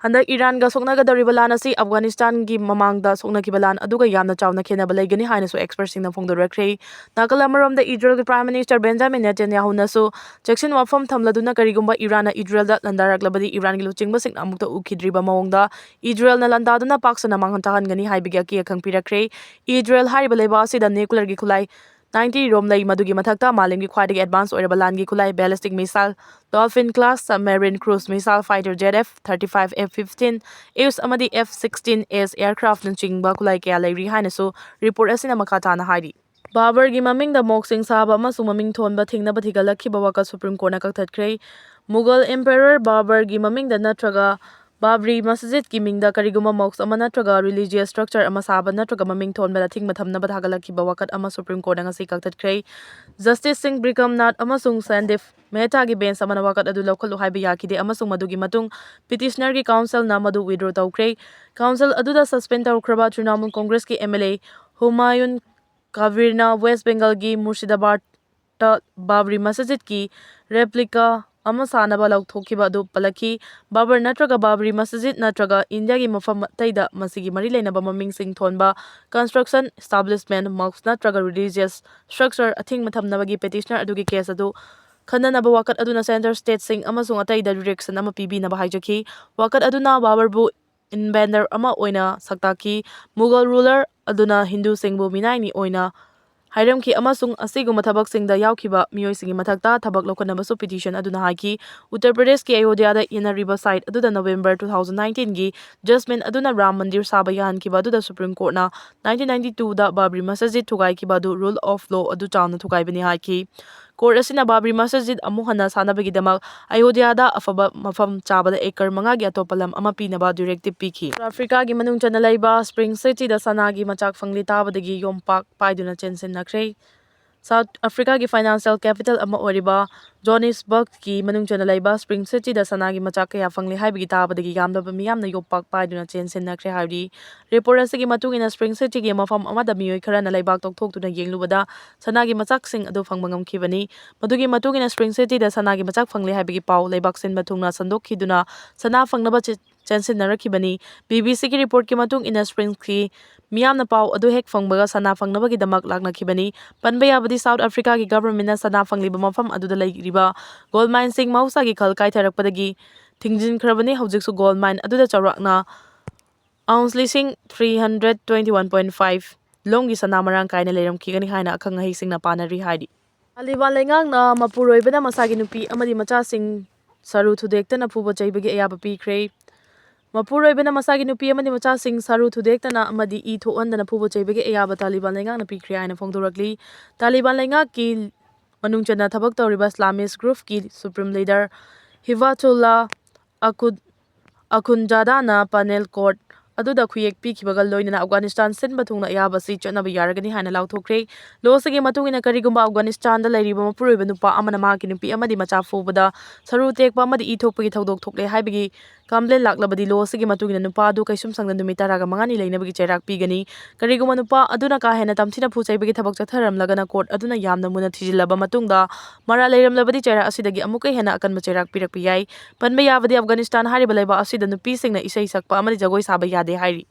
ꯍꯟꯗꯛ ꯏꯔꯥꯟꯒ ꯁꯣꯛꯅꯒꯗꯧꯔꯤꯕ ꯂꯥꯟ ꯑꯁꯤ ꯑꯐꯒꯥꯅꯤꯁꯇꯥꯟꯒꯤ ꯃꯃꯥꯡꯗ ꯁꯣꯛꯅꯈꯤꯕ ꯂꯥꯟ ꯑꯗꯨꯒ ꯌꯥꯝꯅ ꯆꯥꯎꯅ ꯈꯦꯠꯅꯕ ꯂꯩꯒꯅꯤ ꯍꯥꯏꯅꯁꯨ ꯑꯦꯛꯁꯄꯔꯠꯁꯤꯡꯅ ꯐꯣꯡꯗꯣꯔꯛꯈ꯭ꯔꯦ꯫ ꯅꯥꯀꯜ ꯑꯃꯔꯣꯝꯗ ꯏꯖꯔꯦꯜꯒꯤ ꯄ꯭ꯔꯥꯏꯝ ꯃꯤꯅꯤꯁꯇꯔ ꯕꯦꯟꯖꯥꯃꯤꯟ ꯅꯦꯇꯟꯌꯥꯍꯨꯅꯁꯨ ꯆꯦꯛꯁꯤꯟ ꯋꯥꯐꯝ ꯊꯝꯂꯗꯨꯅ, ꯀꯔꯤꯒꯨꯝꯕ ꯏꯔꯥꯟꯅ ꯏꯖꯔꯦꯜꯗ ꯂꯥꯟꯗꯥꯔꯛꯂꯕꯗꯤ ꯏꯔꯥꯟꯒꯤ ꯂꯨꯆꯤꯡꯕꯁꯤꯡꯅ ꯑꯃꯨꯛꯇ ꯎꯈꯤꯗ꯭ꯔꯤꯕ ꯃꯑꯣꯡꯗ ꯏꯖꯔꯦꯜꯅ ꯂꯥꯟꯗꯥꯗꯨꯅ ꯄꯥꯛ ꯁꯟꯅ ꯃꯥꯡꯍꯟ ꯇꯥꯛꯍꯟꯒꯅꯤ ꯍꯥꯏꯕꯒꯤ ꯑꯀꯤ ꯑꯈꯪ ꯄꯤꯔꯛꯈ꯭ꯔꯦ꯫ ꯏꯖꯔꯦꯜ ꯍꯥꯏꯔꯤꯕ ꯂꯩꯕꯥꯛ ꯑꯁꯤꯗ ꯅ꯭ꯌꯨꯀ꯭ꯂꯤꯌꯔꯒꯤ ꯈꯨꯠꯂꯥꯏ ꯅꯥꯏꯟꯇꯤ ꯔꯣꯝ ꯂꯩ, ꯃꯗꯨꯒꯤ ꯃꯊꯛꯇ ꯃꯥꯂꯦꯝꯒꯤ ꯈ꯭ꯋꯥꯏꯗꯒꯤ ꯑꯦꯗꯚꯥꯟꯁ ꯑꯣꯏꯔꯕ ꯂꯥꯟꯒꯤ ꯈꯨꯠꯂꯥꯏ ballistic missile dolphin class submarine cruise missile fighter jet F thirty five, F fifteen S ꯑꯃꯗꯤ ꯑꯦꯐ ꯁꯤꯛꯁꯇꯤꯟ ꯑꯦꯁ ꯑꯦꯌꯔꯀ꯭ꯔꯥꯐꯅꯆꯤꯡꯕ ꯈꯨꯠꯂꯥꯏ ꯀꯌꯥ ꯂꯩꯔꯤ ꯍꯥꯏꯅꯁꯨ ꯔꯤꯄꯣꯔꯠ ꯑꯁꯤꯅ ꯃꯈꯥ ꯇꯥꯅ ꯍꯥꯏꯔꯤ꯫ ꯕꯥꯕꯔꯒꯤ ꯃꯃꯤꯡꯗ ꯃꯣꯛꯁꯤꯡ ꯁꯥꯕ ꯑꯃꯁꯨꯡ ꯃꯃꯤꯡ ꯊꯣꯟꯕ ꯊꯤꯡꯅꯕ ꯊꯤꯒꯠꯂꯛꯈꯤꯕ ꯋꯥꯀꯠ ꯁꯨꯄ꯭ꯔꯤꯝ ꯀꯣꯔꯠꯅ ꯀꯛꯊꯠꯈ꯭ꯔꯦ꯫ ꯃꯨꯒꯜ ꯑꯦꯝꯄꯦꯔꯔ ꯕꯥꯕꯔꯒꯤ ꯃꯃꯤꯡꯗ ꯅꯠꯇ꯭ꯔꯒ ꯕꯥꯕ꯭ꯔꯤ ꯃꯁꯖꯤꯗꯀꯤ ꯃꯤꯡꯗ ꯀꯔꯤꯒꯨꯝꯕ ꯃꯣꯛꯁ ꯑꯃ ꯅꯠꯇ꯭ꯔꯒ ꯔꯤꯂꯤꯖꯤꯌꯁ ꯁ꯭ꯇ꯭ꯔꯛꯆꯔ ꯑꯃ ꯁꯥꯕ ꯅꯠꯇ꯭ꯔꯒ ꯃꯃꯤꯡ ꯊꯣꯟꯕꯗ ꯊꯤꯡꯕ ꯊꯝꯅꯕ ꯊꯥꯒꯠꯂꯛꯈꯤꯕ ꯋꯥꯀꯠ ꯑꯃ ꯁꯨꯄ꯭ꯔꯤꯝ ꯀꯣꯔꯠꯅ ꯉꯁꯤ ꯀꯛꯊꯠꯈ꯭ꯔꯦ꯫ ꯖꯁꯇꯤꯁꯁꯤꯡ ꯕ꯭ꯔꯤꯀꯝꯅꯥꯊ ꯑꯃꯁꯨꯡ ꯁꯟꯗꯤꯞ ꯃꯦꯍꯇꯥꯒꯤ ꯕꯦꯟꯆ ꯑꯃꯅ ꯋꯥꯀꯠ ꯑꯗꯨ ꯂꯧꯈꯠꯂꯨ ꯍꯥꯏꯕ ꯌꯥꯈꯤꯗꯦ ꯑꯃꯁꯨꯡ ꯃꯗꯨꯒꯤ ꯃꯇꯨꯡ ꯄꯤꯇꯤꯁꯅꯔꯒꯤ ꯀꯥꯎꯟꯁꯤꯜꯅ ꯃꯗꯨ ꯋꯤꯗ꯭ꯔꯣ ꯇꯧꯈ꯭ꯔꯦ꯫ ꯀꯥꯎꯟꯁꯤꯜ ꯑꯗꯨꯗ ꯁꯁꯄꯦꯟ ꯇꯧꯈ꯭ꯔꯕ ꯇ꯭ꯔꯤꯅꯥꯃꯨꯜ ꯀꯣꯡꯒ꯭ꯔꯦꯁꯀꯤ ꯑꯦꯝ ꯑꯦꯜ ꯑꯦ ꯍꯨꯃꯥꯌꯨꯟ ꯀꯕꯤꯔꯅ ꯋꯦꯁ ꯕꯦꯡꯒꯜꯒꯤ ꯃꯨꯔꯁꯤꯗꯥꯕꯥꯗꯇ ꯕꯥꯕ꯭ꯔꯤ ꯃꯁꯖꯤꯗꯀꯤ ꯔꯦꯄ꯭ꯂꯤꯀꯥ ꯑꯃ ꯁꯥꯅꯕ ꯂꯥꯎꯊꯣꯛꯈꯤꯕ ꯑꯗꯨ ꯄꯜꯂꯛꯈꯤ꯫ ꯕꯥꯕꯔ ꯅꯠꯇ꯭ꯔꯒ ꯕꯥꯕ꯭ꯔꯤ ꯃꯁꯖꯤꯗ ꯅꯠꯇ꯭ꯔꯒ ꯏꯟꯗꯤꯌꯥꯒꯤ ꯃꯐꯝ ꯑꯇꯩꯗ ꯃꯁꯤꯒꯤ ꯃꯔꯤ ꯂꯩꯅꯕ ꯃꯃꯤꯡꯁꯤꯡ ꯊꯣꯟꯕ ꯀꯟꯁꯇ꯭ꯔꯛꯁꯟ, ꯏꯁꯇꯥꯕ꯭ꯂꯤꯁꯃꯦꯟ, ꯃꯣꯛꯁ ꯅꯠꯇ꯭ꯔꯒ ꯔꯤꯂꯤꯖꯤꯌꯁ ꯁ꯭ꯇ꯭ꯔꯛꯆꯔ ꯑꯊꯤꯡꯕ ꯊꯝꯅꯕꯒꯤ ꯄꯦꯇꯤꯁꯅꯔ ꯑꯗꯨꯒꯤ ꯀꯦꯁ ꯑꯗꯨ ꯈꯟꯅꯅꯕ ꯋꯥꯀꯠ ꯑꯗꯨꯅ ꯁꯦꯟꯇꯔ ꯁ꯭ꯇꯦꯠꯁꯤꯡ ꯑꯃꯁꯨꯡ ꯑꯇꯩꯗ ꯗꯤꯔꯦꯛꯁꯟ ꯑꯃ ꯄꯤꯕꯤꯅꯕ ꯍꯥꯏꯖꯈꯤ꯫ ꯋꯥꯀꯠ ꯑꯗꯨꯅ ꯕꯥꯕꯔꯕꯨ ꯏꯟꯚꯦꯟꯗꯔ ꯑꯃ ꯑꯣꯏꯅ ꯁꯛꯇꯥꯛꯈꯤ꯫ ꯃꯨꯒꯜ ꯔꯨꯂꯔ ꯑꯗꯨꯅ ꯍꯤꯟꯗꯨꯁꯤꯡꯕꯨ ꯃꯤꯅꯥꯏꯅꯤ ꯑꯣꯏꯅ ꯍꯥꯏꯔꯝꯈꯤ ꯑꯃꯁꯨꯡ ꯑꯁꯤꯒꯨꯝꯕ ꯊꯕꯛꯁꯤꯡꯗ ꯌꯥꯎꯈꯤꯕ ꯃꯤꯑꯣꯏꯁꯤꯡꯒꯤ ꯃꯊꯛꯇ ꯊꯕꯛ ꯂꯧꯈꯠꯅꯕꯁꯨ ꯄꯤꯇꯤꯁꯟ ꯑꯗꯨꯅ ꯍꯥꯏꯈꯤ꯫ ꯎꯠꯇꯔ ꯄ꯭ꯔꯗꯦꯁꯀꯤ ꯑꯌꯣꯙ꯭ꯌꯥꯗ ꯌꯦꯟꯅꯔꯤꯕ ꯁꯥꯏꯠ ꯑꯗꯨꯗ ꯅꯕꯦꯝꯕꯔ ꯇꯨ ꯊꯥꯎꯖꯟ ꯅꯥꯏꯟꯇꯤꯟꯒꯤ ꯖꯖꯃꯦꯟ ꯑꯗꯨꯅ ꯔꯥꯝ ꯃꯟꯗꯤꯔ ꯁꯥꯕ ꯌꯥꯍꯟꯈꯤꯕ ꯑꯗꯨꯗ ꯁꯨꯄ꯭ꯔꯤꯝ ꯀꯣꯔꯠꯅ ꯅꯥꯏꯟꯇꯤꯟ ꯅꯥꯏꯟꯇꯤ ꯇꯨꯗ ꯕꯥꯕ꯭ꯔꯤ ꯃꯁꯖꯤꯗ ꯊꯨꯒꯥꯏꯈꯤꯕ ꯑꯗꯨ ꯔꯨꯜ ꯑꯣꯐ ꯂꯣ ꯑꯗꯨ ꯆꯥꯎꯅ ꯊꯨꯒꯥꯏꯕꯅꯤ ꯍꯥꯏꯈꯤ꯫ ꯀꯣꯔꯠ ꯑꯁꯤꯅ ꯕꯥꯕ꯭ꯔꯤ ꯃꯁꯖꯤꯗ ꯑꯃꯨꯛ ꯍꯟꯅ ꯁꯥꯅꯕꯒꯤꯗꯃꯛ ꯑꯌꯣꯙ꯭ꯌꯥꯗ ꯑꯐꯕ ꯃꯐꯝ ꯆꯥꯕꯗ ꯑꯦꯀꯔ ꯃꯉꯥꯒꯤ ꯑꯇꯣꯞꯄ ꯂꯝ ꯑꯃ ꯄꯤꯅꯕ ꯗꯤꯔꯦꯛꯇꯤꯚ ꯄꯤꯈꯤ꯫ ꯑꯐ꯭ꯔꯤꯀꯥꯒꯤ ꯃꯅꯨꯡ ꯆꯟꯅ ꯂꯩꯕ ꯁ꯭ꯄ꯭ꯔꯤꯡ ꯁꯤꯇꯤꯗ ꯁꯅꯥꯒꯤ ꯃꯆꯥꯛ ꯐꯪꯂꯤ ꯇꯥꯕꯗꯒꯤ ꯌꯣꯝꯄꯥꯛ ꯄꯥꯏꯗꯨꯅ ꯆꯦꯟꯁꯤꯟꯅꯈ꯭ꯔꯦ꯫ ꯁꯥꯎꯠ ꯑꯐ꯭ꯔꯤꯀꯥꯒꯤ ꯐꯥꯏꯅꯥꯟꯁꯤꯌꯦꯜ ꯀꯦꯄꯤꯇꯦꯜ ꯑꯃ ꯑꯣꯏꯔꯤꯕ ꯖꯣꯍꯥꯟꯅꯦꯁꯕꯔꯒꯀꯤ ꯃꯅꯨꯡ ꯆꯟꯅ ꯂꯩꯕ ꯁ꯭ꯄ꯭ꯔꯤꯡ ꯁꯤꯇꯤꯗ ꯁꯅꯥꯒꯤ ꯃꯆꯥꯛ ꯀꯌꯥ ꯐꯪꯂꯤ ꯍꯥꯏꯕꯒꯤ ꯇꯥꯕꯗꯒꯤ ꯌꯥꯝꯂꯕ ꯃꯤꯌꯥꯝꯅ ꯌꯣꯝꯄꯥꯛ ꯄꯥꯏꯗꯨꯅ ꯆꯦꯟꯁꯤꯟꯅꯈ꯭ꯔꯦ ꯍꯥꯏꯔꯤ꯫ ꯔꯤꯄꯣꯔꯠ ꯑꯁꯤꯒꯤ ꯃꯇꯨꯡ ꯏꯟꯅ, ꯁ꯭ꯄ꯭ꯔꯤꯡ ꯁꯤꯇꯤꯒꯤ ꯃꯐꯝ ꯑꯃꯗ ꯃꯤꯑꯣꯏ ꯈꯔꯅ ꯂꯩꯕꯥꯛ ꯇꯧꯊꯣꯛꯇꯨꯅ ꯌꯦꯡꯂꯨꯕꯗ ꯁꯅꯥꯒꯤ ꯃꯆꯥꯛꯁꯤꯡ ꯑꯗꯨ ꯐꯪꯕ ꯉꯝꯈꯤꯕꯅꯤ꯫ ꯃꯗꯨꯒꯤ ꯃꯇꯨꯡ ꯏꯟꯅ, ꯁ꯭ꯄ꯭ꯔꯤꯡ ꯁꯤꯇꯤꯗ ꯁꯅꯥꯒꯤ ꯃꯆꯥꯛ ꯐꯪꯂꯦ ꯍꯥꯏꯕꯒꯤ ꯄꯥꯎ ꯂꯩꯕꯥꯛ ꯁꯤꯟꯕ ꯊꯨꯡꯅ ꯁꯟꯗꯣꯛꯈꯤꯗꯨꯅ ꯁꯅꯥ ꯐꯪꯅꯕ ꯆꯦ-, ꯆꯦꯟꯁꯤꯟꯅꯔꯛꯈꯤꯕꯅꯤ꯫ ꯕꯤ ꯕꯤ ꯁꯤꯒꯤ ꯔꯤꯄꯣꯔꯠꯀꯤ ꯃꯇꯨꯡ ꯏꯟꯅ, ꯁ꯭ꯄ꯭ꯔꯤꯡꯒꯤ ꯃꯤꯌꯥꯝꯅ ꯄꯥꯎ ꯑꯗꯨ ꯍꯦꯛ ꯐꯪꯕꯒ ꯁꯅꯥ ꯐꯪꯅꯕꯒꯤꯗꯃꯛ ꯂꯥꯛꯅꯈꯤꯕꯅꯤ꯫ ꯄꯟꯕ ꯌꯥꯕꯗꯤ, ꯁꯥꯎꯠ ꯑꯐ꯭ꯔꯤꯀꯥꯒꯤ ꯒꯚꯔꯟꯃꯦꯟꯠꯅ ꯁꯅꯥ ꯐꯪꯂꯤꯕ ꯃꯐꯝ ꯑꯗꯨꯗ ꯂꯩꯔꯤꯕ ꯒꯣꯜꯗ ꯃꯥꯏꯟꯁꯤꯡ ꯃꯍꯧꯁꯥꯒꯤ ꯈꯜ ꯀꯥꯏꯊꯔꯛꯄꯗꯒꯤ ꯊꯤꯡꯖꯤꯟꯈ꯭ꯔꯕꯅꯤ꯫ ꯍꯧꯖꯤꯛꯁꯨ ꯒꯣꯜꯗ ꯃꯥꯏꯟ ꯑꯗꯨꯗ ꯆꯥꯎꯔꯥꯛꯅ ꯑꯥꯎꯟꯁ ꯂꯤꯁꯤꯡ three hundred twenty one point five ꯂꯣꯝꯒꯤ ꯁꯅꯥ ꯃꯔꯥꯡ ꯀꯥꯏꯅ ꯂꯩꯔꯝꯈꯤꯒꯅꯤ ꯍꯥꯏꯅ ꯑꯈꯪ ꯑꯍꯩꯁꯤꯡꯅ ꯄꯥꯅꯔꯤ ꯍꯥꯏꯔꯤ꯫ ꯇꯥꯂꯤꯕꯥꯟ ꯂꯩꯉꯥꯛꯅ ꯃꯄꯨꯔꯣꯏꯕꯅ ꯃꯁꯥꯒꯤ ꯅꯨꯄꯤ ꯑꯃꯗꯤ ꯃꯆꯥꯁꯤꯡ ꯁꯔꯨ ꯊꯨꯗꯦꯛꯇꯅ ꯐꯨꯕ ꯆꯩꯕꯒꯤ ꯑꯌꯥꯕ ꯄꯤꯈ꯭ꯔꯦ꯫ ꯃꯄꯨꯔꯣꯏꯕꯅ ꯃꯁꯥꯒꯤ ꯅꯨꯄꯤ ꯑꯃꯗꯤ ꯃꯆꯥꯁꯤꯡ ꯁꯔꯨ ꯊꯨꯗꯦꯛꯇꯅ ꯑꯃꯗꯤ ꯏ ꯊꯣꯛꯍꯟꯗꯅ ꯐꯨꯕ ꯆꯩꯕꯒꯤ ꯑꯌꯥꯕ ꯇꯥꯂꯤꯕꯥꯟ ꯂꯩꯉꯥꯛꯅ ꯄꯤꯈ꯭ꯔꯦ ꯍꯥꯏꯅ ꯐꯣꯡꯗꯣꯔꯛꯂꯤ꯫ ꯇꯥꯂꯤꯕꯥꯟ ꯂꯩꯉꯥꯛꯀꯤ ꯃꯅꯨꯡ ꯆꯟꯅ ꯊꯕꯛ ꯇꯧꯔꯤꯕ ꯏꯁꯂꯥꯃꯤꯁ ꯒ꯭ꯔꯨꯞꯀꯤ ꯁꯨꯄ꯭ꯔꯤꯝ ꯂꯤꯗꯔ ꯍꯤꯕꯥꯇꯨꯜꯂꯥ ꯑꯈꯨ-, ꯑꯈꯨꯟꯖꯥꯗꯥꯅ ꯄꯦꯅꯦꯜ ꯀꯣꯔꯠ ꯑꯗꯨꯗ ꯈꯨꯌꯦꯛ ꯄꯤꯈꯤꯕꯒ ꯂꯣꯏꯅꯅ ꯑꯐꯒꯥꯅꯤꯁꯇꯥꯟ ꯁꯤꯟꯕ ꯊꯨꯡꯅ ꯑꯌꯥꯕ ꯑꯁꯤ ꯆꯠꯅꯕ ꯌꯥꯔꯒꯅꯤ ꯍꯥꯏꯅ ꯂꯥꯎꯊꯣꯛꯈ꯭ꯔꯦ꯫ ꯂꯣ ꯑꯁꯤꯒꯤ ꯃꯇꯨꯡ ꯏꯟꯅ, ꯀꯔꯤꯒꯨꯝꯕ ꯑꯐꯒꯥꯅꯤꯁꯇꯥꯟꯗ ꯂꯩꯔꯤꯕ ꯃꯄꯨꯔꯣꯏꯕ ꯅꯨꯄꯥ ꯑꯃꯅ ꯃꯍꯥꯛꯀꯤ ꯅꯨꯄꯤ ꯑꯃꯗꯤ ꯃꯆꯥ ꯐꯨꯕꯗ ꯁꯔꯨ ꯇꯦꯛꯄ ꯑꯃꯗꯤ ꯏ ꯊꯣꯛꯄꯒꯤ ꯊꯧꯗꯣꯛ ꯊꯣꯛꯂꯦ ꯍꯥꯏꯕꯒꯤ ꯀꯝꯄ꯭ꯂꯦꯟ ꯂꯥꯛꯂꯕꯗꯤ, ꯂꯣ ꯑꯁꯤꯒꯤ ꯃꯇꯨꯡ ꯏꯟꯅ ꯅꯨꯄꯥ ꯑꯗꯨ ꯀꯩꯁꯨꯝꯁꯪꯗ ꯅꯨꯃꯤꯠ ꯇꯔꯥꯒ ꯃꯉꯥꯅꯤ ꯂꯩꯅꯕꯒꯤ ꯆꯩꯔꯥꯛ ꯄꯤꯒꯅꯤ꯫ ꯀꯔꯤꯒꯨꯝꯕ ꯅꯨꯄꯥ ꯑꯗꯨꯅ ꯀꯥ ꯍꯦꯟꯅ ꯇꯝꯊꯤꯅ ꯐꯨ ꯆꯩꯕꯒꯤ ꯊꯕꯛ ꯆꯠꯊꯔꯝꯂꯒꯅ, ꯀꯣꯔꯠ ꯑꯗꯨꯅ ꯌꯥꯝꯅ ꯃꯨꯟꯅ ꯊꯤꯖꯤꯜꯂꯕ ꯃꯇꯨꯡꯗ ꯃꯔꯥꯜ ꯂꯩꯔꯝꯂꯕꯗꯤ, ꯆꯩꯔꯥꯛ ꯑꯁꯤꯗꯒꯤ ꯑꯃꯨꯛꯀ ꯍꯦꯟꯅ ꯑꯀꯟꯕ ꯆꯩꯔꯥꯛ ꯄꯤꯔꯛꯄ ꯌꯥꯏ꯫ ꯄꯟꯕ ꯌꯥꯕꯗꯤ, ꯑꯐꯒꯥꯅꯤꯁꯇꯥꯟ ꯍꯥꯏꯔꯤꯕ ꯂꯩꯕꯥꯛ ꯑꯁꯤꯗ ꯅꯨꯄꯤꯁꯤꯡꯅ ꯏꯁꯩ ꯁꯛꯄ ꯑꯃꯗꯤ ꯖꯒꯣꯏ ꯁꯥꯕ ꯌꯥꯗꯦ ꯍꯥꯏꯔꯤ꯫